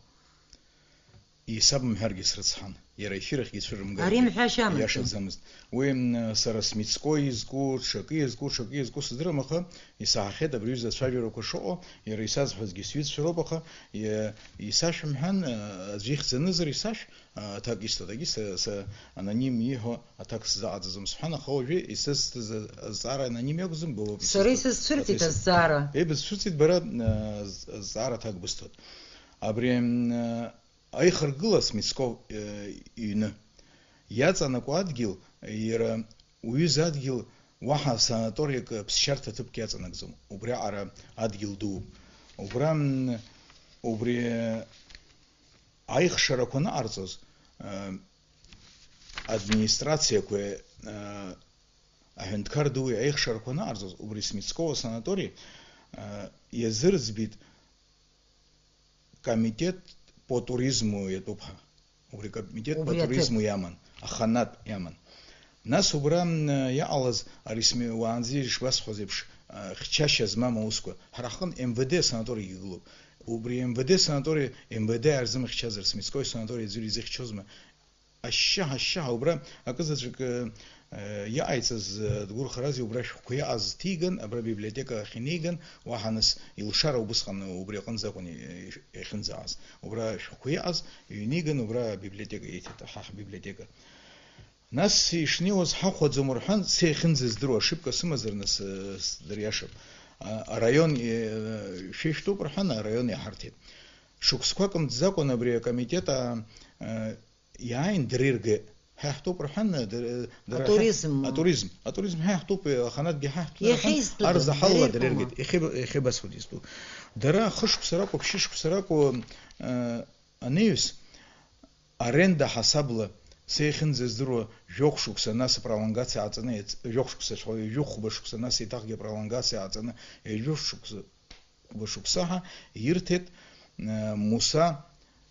Исабымҳәаргьы срыцҳан, иара ефир ахьгьы ицәырымгар Ари мҳәашьа амаӡам. Ииашаӡамызт. Уи, м, сара Смицкои изку, ҽакы изку, ҽакы изку сыздырам, аха исаҳахьеит абри аҩыза ацәажәарақәа шыҟоу, иара исазҳәазгьы сҩызцәа роуп, аха, и-, исашәымҳәан, а, аӡәы ихьӡ анызар исашә, а, аҭак исҭоит, егьи са, са аноним ииҳәо аҭак сзаҟаҵаӡом сҳәан, аха уажәы исызҭаз азҵаара аноним иакәӡам, быуоуп Сара исызҭаз. Исызцәырҵит Аҭ-, ис-, азҵаара. Ибызцәырҵит бара, а, з-, азҵаара аҭак бысҭоит. Абри, м, а, Аихаргыла Смицков, э, иҩны иаҵанакуа адгьыл, иара уҩыза адгьыл уаҳа санаториак, ԥсшьарҭа ҭыԥк иаҵанакӡом. Убриаҟара адгьыл дууп. Убра, м, убри аихшарақәа аныҟарҵоз, э, администрациақәеи, э, аҳәынҭқар дуи аихшарақәа аныҟарҵоз, убри Смицкова санатори, э, иазырӡбит, комитет по туризму иатәуп ҳәа. Убри комитет по Убри аҭыԥ. Туризму иаман, аханатә иаман. Нас убра, м, иҟалаз ари сми-, уаанӡа ишбасҳәаз еиԥш, а, хьчашьа змам аусқәа, ҳара ҳҟын М В Д санаториагьы гылоуп. Убри М В Д санатори, М В Д ар зымхьчазар, Смицкои санатори аӡәыр изыхьчозма? Ашьшьыҳәа, ашьшьыҳәа, убра акызаҵәык, э, иҟаиҵаз, э, дгәырӷьарази, убра шәҟәқәа иҟаз ҭиган, абра абиблиотека ахь инеиган, уаҳа нас илшара убысҟан убри аҟынӡа акәын и-, и-, иахьынӡаҟаз. Убра шәҟәқәа иҟаз иҩниган, убра абиблиотека ииҭеит, ҳа ҳбиблиотека. Нас ишнеиуаз ҳахәаӡом рҳәан, са иахьынӡаздыруа ошибка сымазар нас, э, сдыриашап. А, араион, э, шәа ишәтәуп рҳәан, араион иаҳарҭеит. Шықәсқәак мҵӡакәан абри акомитет, а, э, Иааин, дара иргеит. Ҳа иаҳтәуп рҳәан, дара, дара ҳа-, Атуризм. Атуризм. Атуризм ҳа иаҳтәуп, аханатәгьы ҳа иаҳтәуп Иахьа рҳәан, изтәыда, арзаҳалла дара дара иргеит. иргеит. Иахьа, иахьа басҳәоит изтәу. Дара хышықәса ракәу, ԥшьышықәса ракәу, э, анаҩс, аренда ҳасабла, са иахьынӡаздыруа, жәохә шықәса, нас апролонгациа ааҵаны, еиц-, жәохә шықәса, жәохәба шықәса, нас еиҭахгьы апролонгациа ааҵаны, ҩажәа шықәса, хәба шықәса ҳәа ирҭеит, э, Муса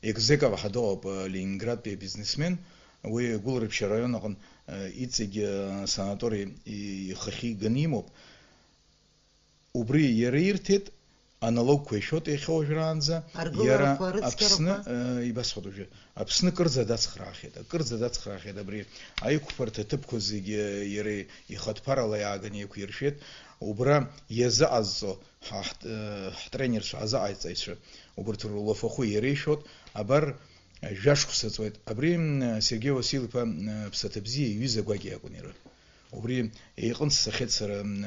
Екзеков ҳәа дыҟоуп, э, Ленинградтәи абизнесмен, уи Гәылрыԥшь араион аҟны, э, иҵегь, э, санатори и-, ихахьы иганы имоуп. Убри иара ирҭеит, аналогқәа ишәоит иахьа уажәраанӡа, Аргыларақәа, иара рыцқьарақәа? Аԥсны, э, ибасҳәоит уажәы, Аԥсны кырӡа дацхраахьеит, акырӡа дацхраахьеит абри аиқәԥарҭа аҭыԥқәа зегьы, э, иара ихатә ԥарала иааганы еиқәиршәеит, убра иазыҟазҵо ҳа-, ҳт-, э, ҳтренерцәа, азыҟаиҵаҩцәа, убарҭ рулафахәы иара ишәоит. Абар, жәа шықәса ҵуеит. Абри, м, Сергеи Васил-иԥа, м, ԥсаҭа бзиа иҩыза гәакьа иакәын иара. Убри иҟынтә сцахьеит сара, м,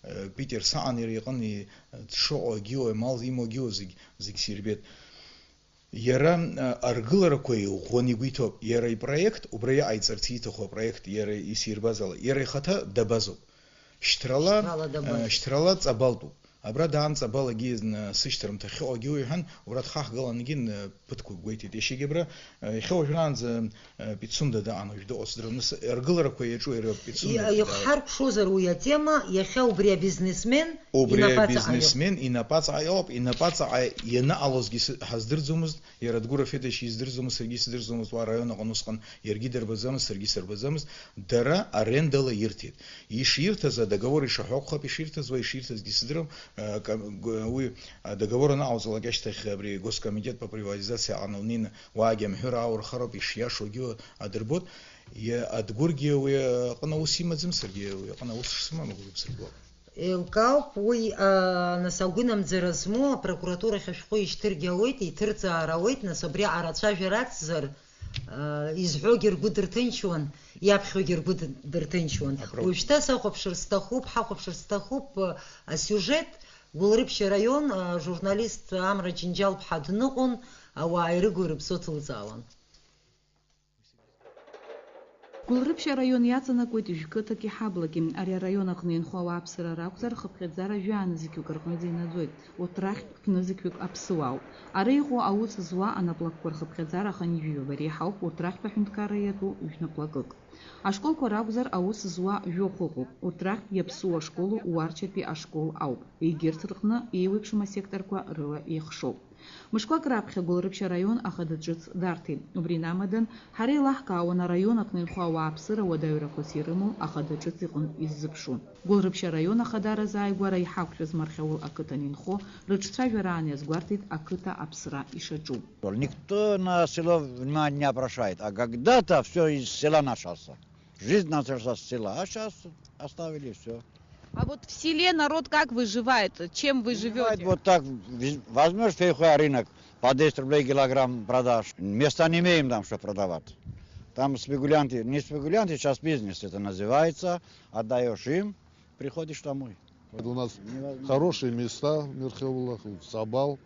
э, Питер саан иара иҟын, и-, дшыҟоу агьиуа, имал имоу агьиуа зегь, зегь сирбеит. Иара, а, аргыларақәа иӷәӷәаны игәы иҭоуп. Иара ипроект, убра иҟаиҵарц ииҭаху апроект, иара исирбаз ала, иара ихаҭа дабазоуп. Шьҭрала, Шьҭрала дабазоуп. А, шьҭрала ҵабалтәуп. Абра даан ҵабалагьы, н-, сышьҭарымҭа ахьыҟоугьы уи иҳәан, убра дхаҳгалангьы, н-, ԥыҭқәак гәеиҭеит. Иашьагьы абра, а, иахьа уажәраанӡа, а, Пицунда даан, уажә дыҟоу сдырам. Нас аргыларақәа иаҿу иара Пицунда И-, даара. Ихҳаркәшозар уи атема, иахьа убри абизнесмен Убри инапаҵаҟа иҟоуп. Абизнесмен инапаҵаҟа иҟоуп, инапаҵаҟа ианыҟалозгьы сы-, ҳаздырӡомызт, иара Адгәыр Рафеҭович издырӡомызт, саргьы исдырӡомызт, уа араион аҟны усҟан иаргьы дырбаӡамызт, саргьы сырбаӡамызт, дара арендала ирҭеит. Иширҭаз, адоговор ишаҳәо акәхап иширҭаз, уа иширҭазгьы сыздырам, Ка-, г-, уи, а, договор анаҟауҵалак ашьҭахь абри Госкомитет по приватизации аҟны лнеины уаагьы амҳәыр ааурхароуп, ишиашоугьы адырбоит. Иа-, Адгәыргьы уи аҟны аус имаӡам, саргьы уи аҟны аус шсымам агәра бсырбо. Еилкаауп уи, а, нас агәынамӡара змоу апрокуратурахь ашәҟәы ишьҭыргьы ауеит, иҭырҵаар ауеит, нас абри аҟара ацәажәара ацзар, а, изҳәогьы ргәы дырҭынчуан, иаԥхьогьы ргәы д-, дырҭынчуан. Апрок- Уажәшьҭа сахәаԥшыр сҭахуп, ҳахәаԥшыр сҭахуп, а, асиужет, Гәылрыԥшь араион, а, журналист Амра Џьынџьал-ԥҳа дныҟәон, ауаа ирыгу-ирыԥсу ҭылҵаауан. Гәылрыԥшь араион иаҵанакуеит жәқыҭаки ҳаблаки. Ари араион аҟны инхо ауааԥсыра ракәзар, хыԥхьаӡара жәаанызқьҩык рҟынӡа инаӡоит. Урҭ рахьтә ԥнызқьҩык аԥсуаауп. Ара иҟоу аус зуа анаплакқәа рхыԥхьаӡара хынҩажәаба реиҳауп, урҭ рахьтә аҳәынҭқарра иатәу жәнаплакык. Ашколқәа ракәзар, аус зуа жәохә ыҟоуп. Урҭ рахьтә иаԥсуа ашколу Уарчатәи ашкол ауп. Егьырҭ рҟны еиуеиԥшым асекторқәа рыла еихшоуп. Мышқәак раԥхьа Гәылрыԥшь араион ахада ҿыц дарҭеит. Убри инамадан, ҳара еилаҳкаауан араион аҟны инхо ауааԥсыра уадаҩрақәас ирымоу ахада ҿыц иҟынтә иззыԥшу. Гәылрыԥшь араион ахадара азааигәара иҳақәшәаз Мархьаул ақыҭан инхо рыҿцәажәараан иазгәарҭеит ақыҭа аԥсра ишаҿу. Никто на село внимания не обращает, а когда-то всё из села начался. Жизнь началась с села, а щас оставили всё. А вот в селе народ как выживает? Чем вы Выживает живёте? Вот так, вз-, возьмёшь фейхоя рынок, по десять рублей килограмм продашь. Места не имеем там, что продавать. Там спекулянты, не спекулянты, сейчас бизнес это называется, отдаёшь им, приходишь домой. Вот у нас Невозможно. Хорошие места в Мерхеулах, в Сабал.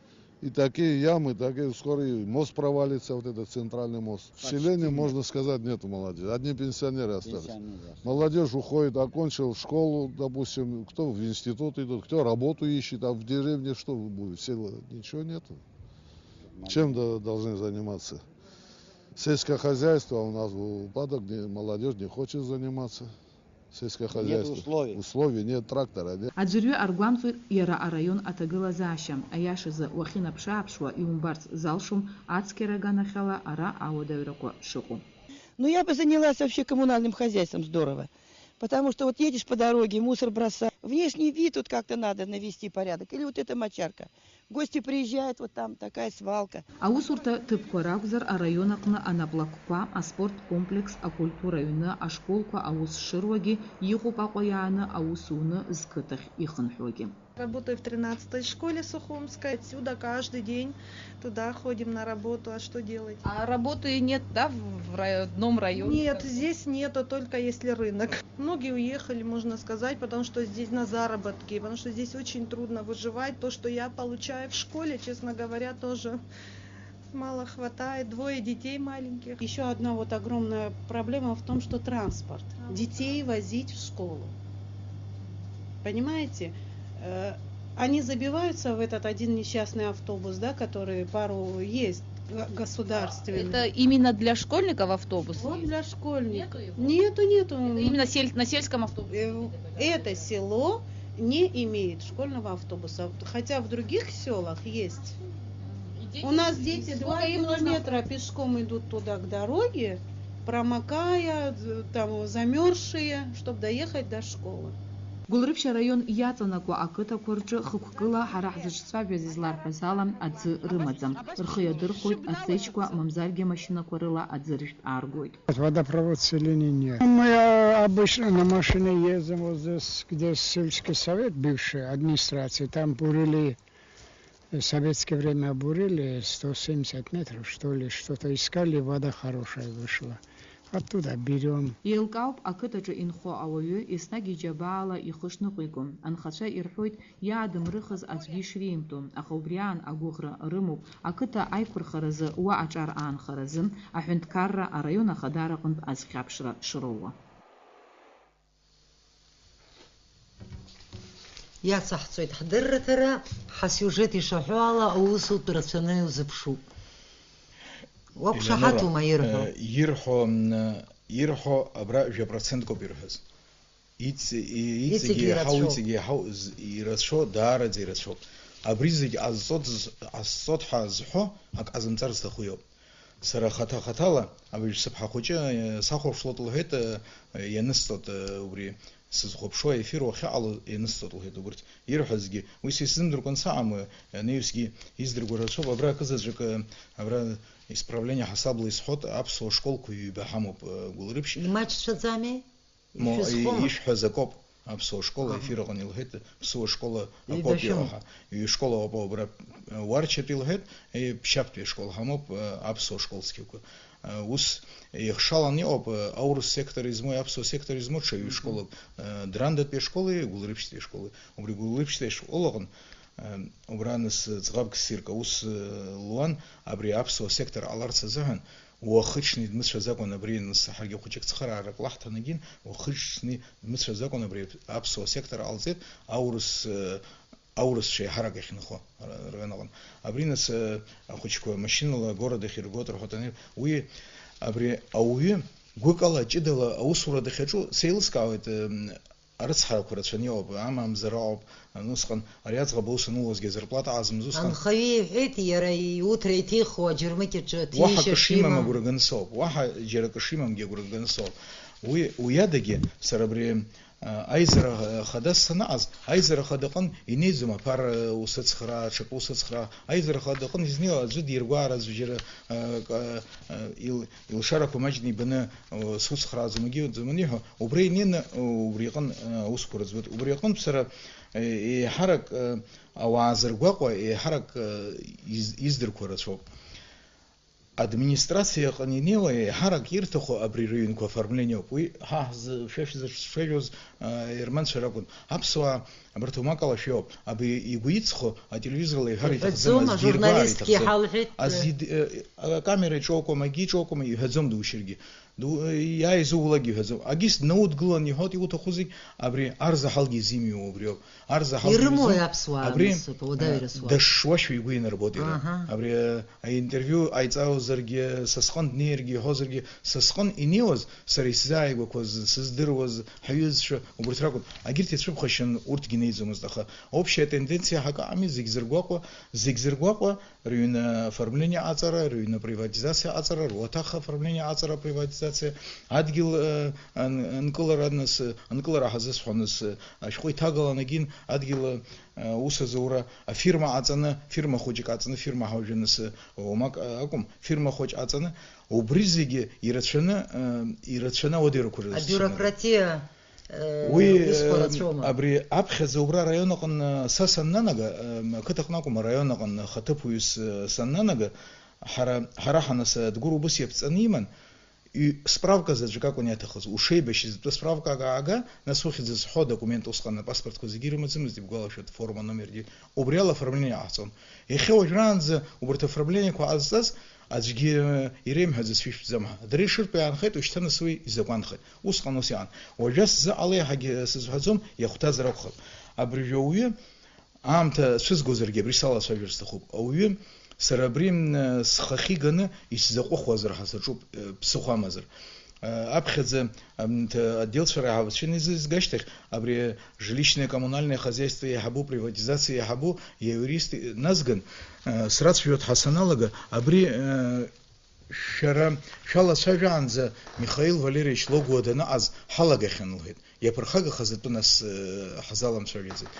И такие ямы, такие, скоро и мост провалится, вот этот центральный мост. В Почти селении, нет. Можно сказать, нету молодежи. Одни пенсионеры остались. Пенсионеры остались. Молодежь уходит, окончил школу, допустим, кто в институт идут, кто работу ищет, а в деревне что будет? Село, ничего нету. Чем до-, должны заниматься? Сельское хозяйство у нас в упадок, не-, молодежь не хочет заниматься. Сельское хозяйство. Нет условий. Условий нет, трактора нет. Аӡәырҩы аргәамҵуеит иара араион аҭагылазаашьа. Аиашазы, уахьынаԥшы-ааԥшуа иумбарц залшом ацқьара аганахьала ара ауадаҩрақәа шыҟоу. Ну, я бы занялась вообще коммунальным хозяйством здорово. Потому что вот едешь по дороге, мусор бросаешь. Внешний вид тут как-то надо навести порядок. Или вот эта мочарка. Гости приезжают, вот там такая свалка. Аусурҭа ҭыԥқәа ракәзар, араион аҟны анаплакқәа, аспорт комплекс, акультура аҩны, ашколқәа аус шыруагьы, иҟоуп Аҟәа иааны аус уны зқыҭахь ихынҳәуагьы. Работаю в тринадцатой школе Сухумской. Отсюда каждый день туда ходим на работу. А что делать? А работы нет, да, в, в родном районе? Нет, здесь нету, только если рынок. Многие уехали, можно сказать, потому что здесь на заработки, потому что здесь очень трудно выживать. То, что я получаю в школе, честно говоря, тоже мало хватает. Двое детей маленьких. Ещё одна вот огромная проблема в том, что транспорт. Транспорт. Детей возить в школу. Понимаете? Э, они забиваются в этот один несчастный автобус, да, который пару есть, г-, государственный. Это именно для школьников автобус? Вот есть? Для школьников. Нету его? Нету, нету. Это именно сель-, на сельском автобусе? Э, это село не имеет школьного автобуса, хотя в других селах есть. У нас дети два километра пешком идут туда, к дороге, промокая, там, замёрзшие, чтоб доехать до школы. Гәылрыԥшь араион иаҵанакуа ақыҭақәа рҿы хықәкыла ҳара ҳзыҿцәажәаз изларҳәаз ала аӡы рымаӡам. Рхы иадырхәоит асеҷқәа, мамзаргьы амашьынақәа рыла аӡыржәтә ааргоит. Водопровод в селении нет. Мы, а, обычно на машине ездим вот здесь, где сельский совет, бывшая администрация, там бурили, в советское время бурили сто семьдесят метров, что ли, что-то искали, вода хорошая вышла. Оттуда берём. Еилкаауп, ақыҭаҿы инхо ауаҩы еснагь иџьабаала ихы шныҟәиго. Анхацәа ирҳәоит, иаадымрыхыз аӡәгьы ишримтәо, аха убри аан агәыӷра рымоуп, ақыҭа аиқәырхаразы уа аҿар аанхаразы аҳәынҭқарра араион ахадара аҟынтә азхьаԥшра шроуа. Иацаҳҵоит ҳдырраҭара, ҳасиужет ишаҳәо ала, аусутә рацәаны иузыԥшуп. Уақәшаҳаҭума Елеонора, ирҳәо? Э, ирҳәо, м, ирҳәо абра жәа проценткоуп ирҳәаз. Иҵ-, и-, иҵегьы Иҵегьы иаҳау, ирацәоуп. Иҵегьы иаҳау з-, ирацәоу, даараӡа ирацәоуп. Абри зегь ҟазҵоит з-, ҟазҵоит ҳәа зҳәо ак ҟазымҵар зҭаху иоуп. Сара хаҭа-хаҭала, абыржә сыԥҳа хәыҷы, э, сахәаԥшлоит лҳәеит, э, ианысҵоит, э, убри, сызхәаԥшуа аефир уахьыҟало ианысҵоит, лҳәеит, убырҭ ирҳәазгьы. Уи са исзымдыркәан саҟам, уи анаҩсгьы издыркуа рацәоуп. Абра акызаҵәык, абра исправление ҳасабла исҳәоит, аԥсуа школқәа ҩба ҳамоуп, Гәылрыԥшь. Имаҷцәаӡами? Мо, Ишәызхома? Ишәҳәаз акоуп, аԥсуа школа Аҳа. Ефир аҟны илҳәеит, ԥсуа школа Ҩба акоуп шәымоуп. Иоуҳәа. Ҩы школа ауп, убра, Уарчатәи илҳәеит, и, Ԥшьаԥтәи ашкол ҳамоуп, аԥсуа школ цқьақәа. Ус еихшалан иҟоуп, аурыс сектор измоу, аԥсуа сектор измоу ҽа ҩы Мгм. школак, Драндатәи ашколи Гәылрыԥшьтәи ашколи. Убри Гәылрыԥшьтәи ашкол аҟны, убра нас ӡӷабк ссирк аус луан, абри аԥсуа сектор ҟаларц азыҳәан, уахыҽни дмыцәаӡакәан абри, нас ҳаргьы хәыҷык цхыраарак лаҳҭан егьин, уахыҽни дмыцәаӡакәан абри аԥсуа сектор ҟалҵеит, аурыс, аурысцәа еиҳарак ахьынхо ра-, район аҟны. Абри, нас, ахәыҷқәа машьынала агород ахь иргоит рҳәоит, ани-, уи абри ауаҩы гәыкала, ҷыдала аусура дахьаҿу сеилыскаауеит, м, арыцҳарақәа рацәаны иҟоуп, амамзар ауп, усҟан ари аӡӷаб аус анылуазгьы азарплата аазмыз, усҟан Анхаҩы иҳәеит, иара иуҭра иҭихуа аџьармыкьаҿы уаҳа ҭишьа акы шимам шимам. Агәра ганы соуп, уаҳа џьара акы шимамгьы агәра ганы соуп. Уи, уи адагьы, сара абри, а, аизара, а, хадас санаҟаз, аизара хадаҟын инеиӡом аԥара, а, усыцхраа, аҽакы усыцхраа. Аизара хадаҟын изнеиуа аӡәы диргәаар, аӡәы џьара, а, ка-, а, ил-, илшарақәа маҷны ибаны, а, суцхрааӡом, егьи уӡом аниҳәо, убра инеины, а, убри аҟын, а, аусқәа рыӡбоит. Убри аҟынтә сара, а, еиҳарак, а, ауаа зыргәаҟуа, еиҳарак, а, из-, издырқәа рацәоуп. Администрациа аҟны инеиуа еиҳарак ирҭаху абри рыҩнқәа оформлениоуп. Уи ҳа ҳзы-, шәа шәзыцәажәоз, а, ерманцәа ракәын. Аԥсуаа абарҭ умакала шәиоуп. Абри игәы иҵхо ателевизорла иҳәар иҭахӡам, Иҳәаӡом, аӡәгьы ирбаар ажурналистгьы иҭахӡам. Ҳалҳәеит. Аӡәгьы д-, э, акамера иҿоукуам, акгьы иҿоукуам, иҳәаӡом душьыргьы. Ду-, э, иааиз уулакгьы иҳәаӡом. Агьыс днаудгылан иҳәоит, иуҭахузеи, абри арзаҳалгьы изимиуа убриоуп. Арзаҳал Ирымои изы-, аԥсуаа абри, насыԥ, уадаҩрас уа? Дашшуашәа игәы инарбоит иара. Аҳа. Абри, э, аинтервиу ҟаиҵаозаргьы, са сҟынтә днеиргьы иҳәозаргьы, са сҟын инеиуаз, сара исзааигәақәаз, сыздыруаз, ҳҩызцәа, убырҭ ракәын. Агьырҭ ицәыԥхашьан, урҭгьы неиӡомызт, аха общая тенденция ҳакы ами, зегь зыргәаҟуа, зегь зыргәаҟуа, рыҩны оформление аҵара, рыҩны приватизациа аҵара, руаҭах оформление аҵара, приватизациа, адгьыл, э, ан-, анкылара, нас, э, анкылара ҳазысҳәо, нас, э, ашәҟәы иҭагалан агьин, адгьыл, э, ус азура, афирма аҵаны, фирма хәыҷык аҵаны, фирма ҳауажәы, нас, э, уамак, э, акәым, фирма хәыҷ аҵаны, убри зегьы ирацәаны, э, ирацәаны ауадаҩрақәа рзы Абиурократиа, э, Уи, усқәа э, рацәоума? Абри аԥхьаӡа убра араион аҟны са саннанага, э, ақыҭаҟны акәым, араион аҟны хаҭыԥуаҩыс, э, саннанага, ҳара, ҳара ҳанаса Адгәыр убыс иаԥҵаны иман, ҩ-, справка заҵәык акәын иаҭахыз, ушеибашьыз атәы справкак аага, нас ухьӡ зҳәо адокумент усҟан апаспортқәа зегьы ирымаӡамызт, ибгәалашәоит, форма номергьы, убри ала оформление ҟаҳҵон. Иахьа уажәраанӡа убарҭ оформлениеқәа ҟазҵаз аӡәгьы, э, иреимҳәаӡац шәышәтәӡам ҳәа. Дара ишыртәу иаанхеит, ушьҭа нас уи изакәанхеит. Усҟан ус иаан. Уажәы сзы ала иаҳагьы сызҳәаӡом, иахәҭазар акәхап. Абыржәы ауаҩы аамҭа цәызгозаргьы абри салацәажәар сҭахуп. Ауаҩы сара абри, м, схахьы иганы исзаҟәыхуазар ҳәа саҿуп, э, ԥсыхәа амазар. Э, аԥхьаӡа, м, ҭ-, отделцәа раиҳабацәа инеизызга ашьҭахь, абри жилищное коммунальное хозяйство иаҳабу, приватизациа иаҳабу иурист назган, э, срацәажәоит ҳәа саналага, абри, э, Шәара шәалацәажәаанӡа Михаил Валерьевич Логуа даныҟаз ҳалагахьан, лҳәеит. Иаԥырхагахаз атәы нас, э, ҳзаламцәажәаӡеит.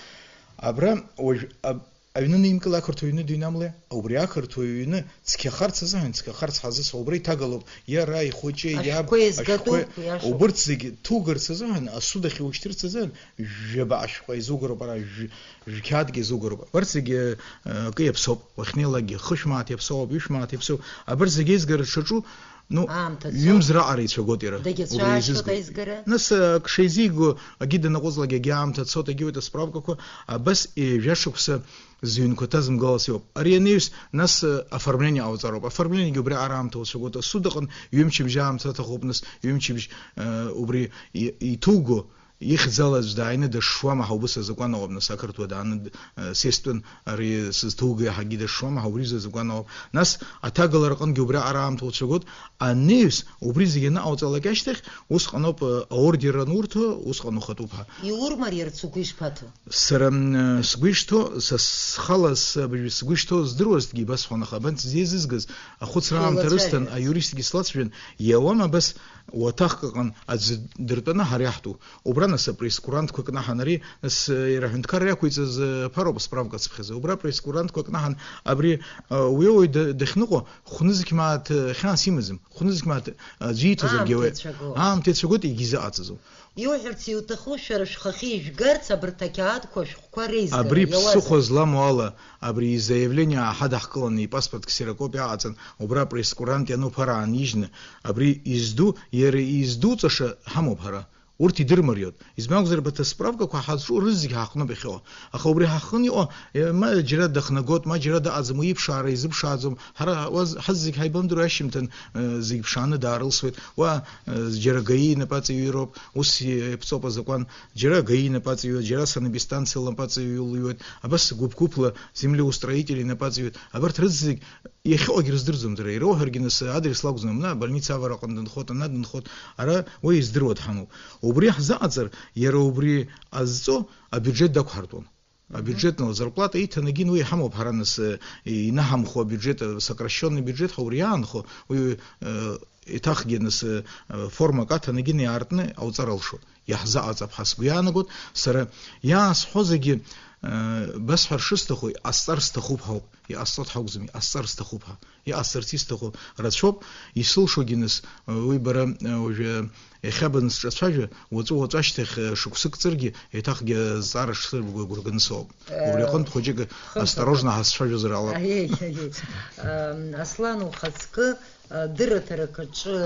Абра уажә аб-, аҩны неимкыл ақырҭуа ҩны дыҩнамлеи? Убри ақырҭуа ҩны цқьахарц азыҳәан, цқьахарц ҳазыцәа, убра иҭагалоуп иара, ихәыҷы, иаб, Ашәқәа еизгатәуп, ашәқәа, иашоуп. Убырҭ зегь ҭугарц азыҳәан, асуд ахь иушьҭырц азыҳәан, жәаба ашәҟәы еизугароуп ара, жәә-, Жәқьаадгьы зугароуп. Абарҭ зегьы, э, акы иаԥсоуп. Уахьнеилакгьы хышә мааҭ иаԥсоуп, ҩышә мааҭ иаԥсоуп. Абарҭ зегьы еизгара дшаҿу, ну, Аамҭа цоит. Ҩымз раҟара ицәагоит иара. Дагьацәаашьоит Убри еизызго. Аизгара? Нас, э, ак шеизиго, агьы данаҟәыҵлак, агьы аамҭа цоит, агьы уеит асправкақәа, абас ҩажәа шықәса зыҩнқәа ҭазымгалас иоуп. Ари анаҩс, нас, э, оформление ҟауҵароуп. Оформлениегьы убри аара аамҭа уцәагоит. Асуд аҟны ҩымчыбжьа аамҭа аҭахуп, нас ҩымчыбжь, э, убри и-, иҭуго. Ихьӡала аӡә дааины дышшуама ҳәа убыс азакәан ыҟоуп, нас ақырҭуа дааны д-, э, сестәын, ари сызҭоуго иаҳагьы дышшуама ҳәа убри азакәан ыҟоуп. Нас аҭагалара аҟынгьы убри аҟара аамҭа уцәагоит, анаҩс убри зегьы аныҟауҵалак ашьҭахь, усҟаноуп, э, аордер анурҭо, усҟан ухатәуп ҳәа. Иурмариарц угәы ишԥаҭо? Сара, м, э, сгәы ишҭоу, са схала с-, абыржәы сгәы ишҭоу здыруазҭгьы ибасҳәон, аха абанҭ зеизызгаз, ахәыцра аамҭа рысҭан, Еилацәажәарц. Аиуристгьы слацәажәан, иауама абас уаҭахк аҟын аӡәы дыртәаны ҳара иаҳтәу? Убра Нас апрейскурантқәа кнаҳан ари, нас, э, иара аҳәынҭқарра иақәиҵаз, э, ԥароуп справка цыԥхьаӡа. Убра апрейскурантқәа кнаҳан абри, э, уи ауаҩ да-, дахьныҟәо, хәнызқь мааҭ, э, хьаас имаӡам. Хәнызқь мааҭ, э, аӡәы ииҭозаргьы ауеит. Аамҭа ицәагоуп. Аамҭа ицәагоит, егьизыҟаҵаӡом. Иуҳәарц иуҭаху, шәара шәхахьы ижәгарц абарҭ ақьаадқәа шәҟәқәа реизгара. Абри иауазар? Ԥсыхәа зламоу ала, абри изаиавлениа ҳадаҳкыланы, ипаспорт ксерокопиа аҟаҵан, убра апрейскурант иануп ҳәа аанижьны, абри изду, иара издуҵаша ҳамоуп ҳара. Урҭ идырмариоуп. Избан акәзар, абарҭ асправкақәа ҳазҿу рызегь ҳаҟноуп иахьыҟоу. Аха убри ҳахын иҟоу, е, ма џьара дахнагоит, ма џьара дыҟаӡам, уи иԥшаара изыԥшааӡом. Ҳара уаз-, ҳазегь ҳаибамдыруа ашьжьымҭан, е, зегь ԥшааны даарылсуеит. Уа, е, џьара ГАИ инапаҵаҩы ироуп, ус иаԥҵоуп азакәан. Џьара ГАИ инапаҵаҩуеит, џьара санэпидстанциа лнапаҵаҩы иулыҩуеит. Абас гәыԥ-гәыԥла землеустроители инапаҵаҩуеит. Абарҭ рызегь иахьыҟоугь рыздырӡом дара, ироуҳәаргьы нас адрес лакәӡам, ана абольница авараҟны дынхоит, ана дынхоит, ара уи издыруа дҳамоуп. Убри ҳзаҟаҵар, иара убри азҵо абиуџьет дақәҳартуан. Мгм. Абиуџьет, ну, зарплата иҭанагьы, уи иҳамоуп ҳара нас, э, инаҳамхо абиуџьет, э, сокращённый бюджет ҳәа убри иаанхо, уи, э, еиҭахгьы нас, э, формак аҭанагьы иаартны ауҵар алшоит. Иаҳзаҟаҵап ҳәа сгәы иаанагоит. Сара иаасҳәо зегьы, э, басҳәар шысҭаху, иҟасҵар сҭахуп ҳәоуп. Иҟасҵо дҳақәӡам, иҟасҵар сҭахуп ҳәа. Иҟасҵарц исҭаху рацәоуп. Исылшогьы нас, э, уи бара, э, уажәы иахьа бансҿацәажәа, уаҵәы-уаҵәы ашьҭахь, э, шықәсык ҵыргьы, еиҭахгьы азҵаара шсыргәагәырганы соуп. Э, убри аҟынтә хәыҷык хымԥада. Осторожно ҳазцәажәозар алап. Аиеи, аиеи. Ам, Аслан, ухаҵкы Дырраҭарак аҿы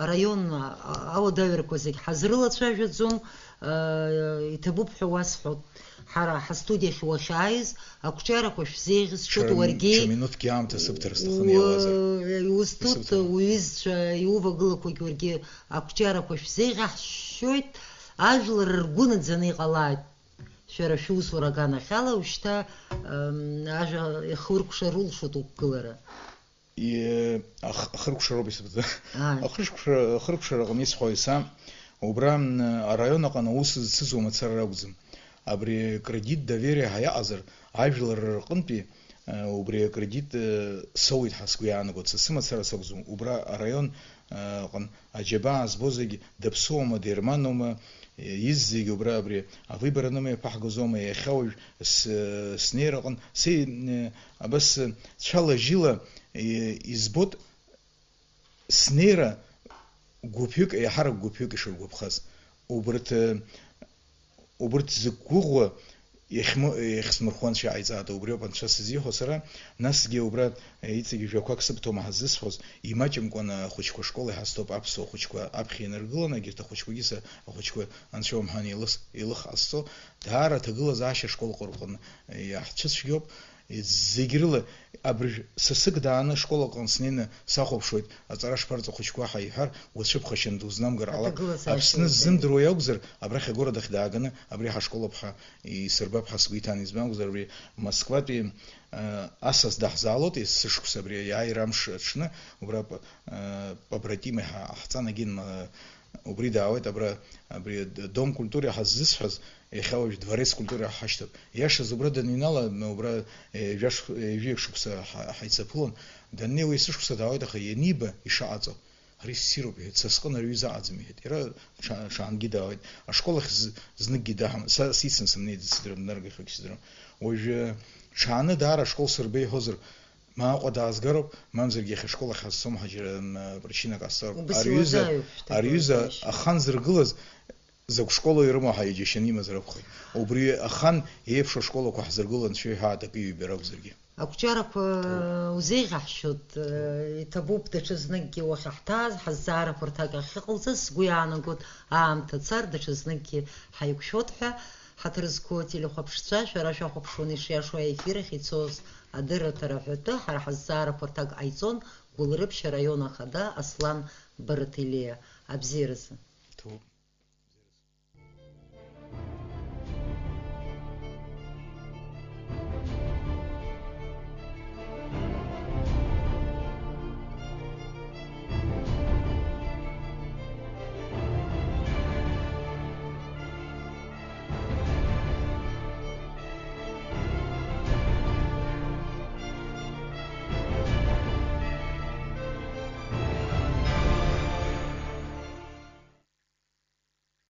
араион ауадаҩрақәа зегь ҳазрылацәажәаӡом, иҭабуп ҳәа уасҳәоит. Ҳара ҳастудиахь уахьааиз, ақәҿиарақәа шәзеиӷьасшьоит. Ҽа-, уаргьы ҽа минуҭкгьы аамҭа сыбҭар сҭахын, иауазар. Ус-, иузҭоит, исыҭом. Уҩызцәа иувагылақәагь уаргьы ақәҿиарақәа шәзеиӷьаҳшьоит. Ажәлар ргәы наӡаны иҟалааит шәара шәусура аганахьала, ушьҭа, ам, ажәа ихыркәшар улшоит уқәгылара. И-, ах-, ахыркәшароуп исыԥду. Ааи. Ахыркәшара, ахыркәшараҟны исҳәои са, убра, м, араион аҟны аус зцызуа мацара ракәӡам. Абри кредит доверия ҳәа иаҟазар, ажәлар рҟынтәи, э, убри акредит, э, соуеит ҳәа сгәы иаанагоит, са сымацара сакәӡам. Убра араион, э, аҟны аџьабаа збо зегь даԥсуама, дерманума, Иззегь убра абри авыбор анымҩаԥаҳгозоума, иахьа уажә с-, снеираҟын, се-, абас цәала-жьыла, е, избоит, снеира гәыԥҩык, еиҳарак гәыԥҩык ишыргәаԥхаз. Убырҭ, убырҭ зықәгәыӷуа иахьмы-, иахьсмырхәо анцәа иҟаиҵааит, убриоуп анцәа сызиҳәо сара, насгьы убра, е, иҵегь жәақәак сыбҭом ҳаззысҳәоз, имаҷымкәан ахәыҷқәа ашкол иҳазҭоуп, аԥсуа хәыҷқәа аԥхьа инаргыланы, егьырҭ ахәыҷқәагьы са-, ахәыҷқәа Анцәа умҳәан илыс-, илых ҟазҵо, даара аҭагылазаашьа ашкол аҟны иаҳцәыцәгьоуп. Зегь рыла, абыржә сасык дааны ашкол аҟны снеины сахәаԥшуеит, аҵара шԥарҵо ахәыҷқәа ҳәа иҳәар, уацәыԥхашьан дузнамгар ҟалап. Аҭагылазаашьа Аԥсны изы. Ззымдыруа иакәзар, абрахь агәара дахьдааганы, абри ҳашкол аԥҳа исырбап ҳәа сгәы иҭан, избан акәзар, абри Москватәи, э, асас даҳзаалоит, есышықәса абри аиааира амш аҽны, убра п-, э, побратимы ҳа-, ҳҵанагьын, э, Убри даауеит абра, абри д-, дом культуры ҳаззысҳәаз, иахьа уажә дворец культуры ҳашьҭоуп. Иашаз убра даныҩнала, м, убра, е, жәаш-, е, жәаҩык шықәса ҳа-, ҳаицаԥылон. Даннеи уи есышықәса даауеит, аха ианиба ишаҟаҵо. Ари ссируп, иҳәеит, са сҟын ари аҩыза аҟаӡам, иҳәеит. Иара ҽа-, ҽаангьы даауеит. Ашкол ахь з-, зныкгьы даҳам-, са сицын сымнеит, дсыдырам, днаргахьоугь сыдырам. Уажәы ҽааны даара ашкол сырбеиҳәозар, Ма Аҟәа даазгароуп, мамзаргьы иахьа ашкол ахь ҳазцом ҳәа џьара, м, причинак ҟасҵароуп. Убыс Ари ҩыза, иуадаҩуп, шьҭа ари ҩыза иуадаҩуп. Ахан зыргылаз закә школа ирымоу ҳәа иџьашьаны имазар акәхеит. Убри ахан еиԥшу ашколақәа ҳзыргыло анцәа иҳәаат акы ҩбара акәзаргьы. Ақәҿиарақәа Ҭоуп. Узеиӷьаҳшьоит, э, иҭабуп даҽазныкгьы уахьаҳҭааз, ҳазҵаарақәа рҭак ахьыҟалҵаз, сгәы иаанагоит, аамҭа цар, даҽазныкгьы ҳаиқәшәоит ҳәа. Ҳаҭыр зқәу ателехәаԥшцәа, шәара шәахәаԥшуан ишиашоу аефир ахь ицоз адырраҭара аҳәатәы, ҳара ҳазҵаарақәа рҭак ҟаиҵон Гәылрыԥшь араион ахада Аслан Бараҭелиа. Абзиаразы. Ҭоуп.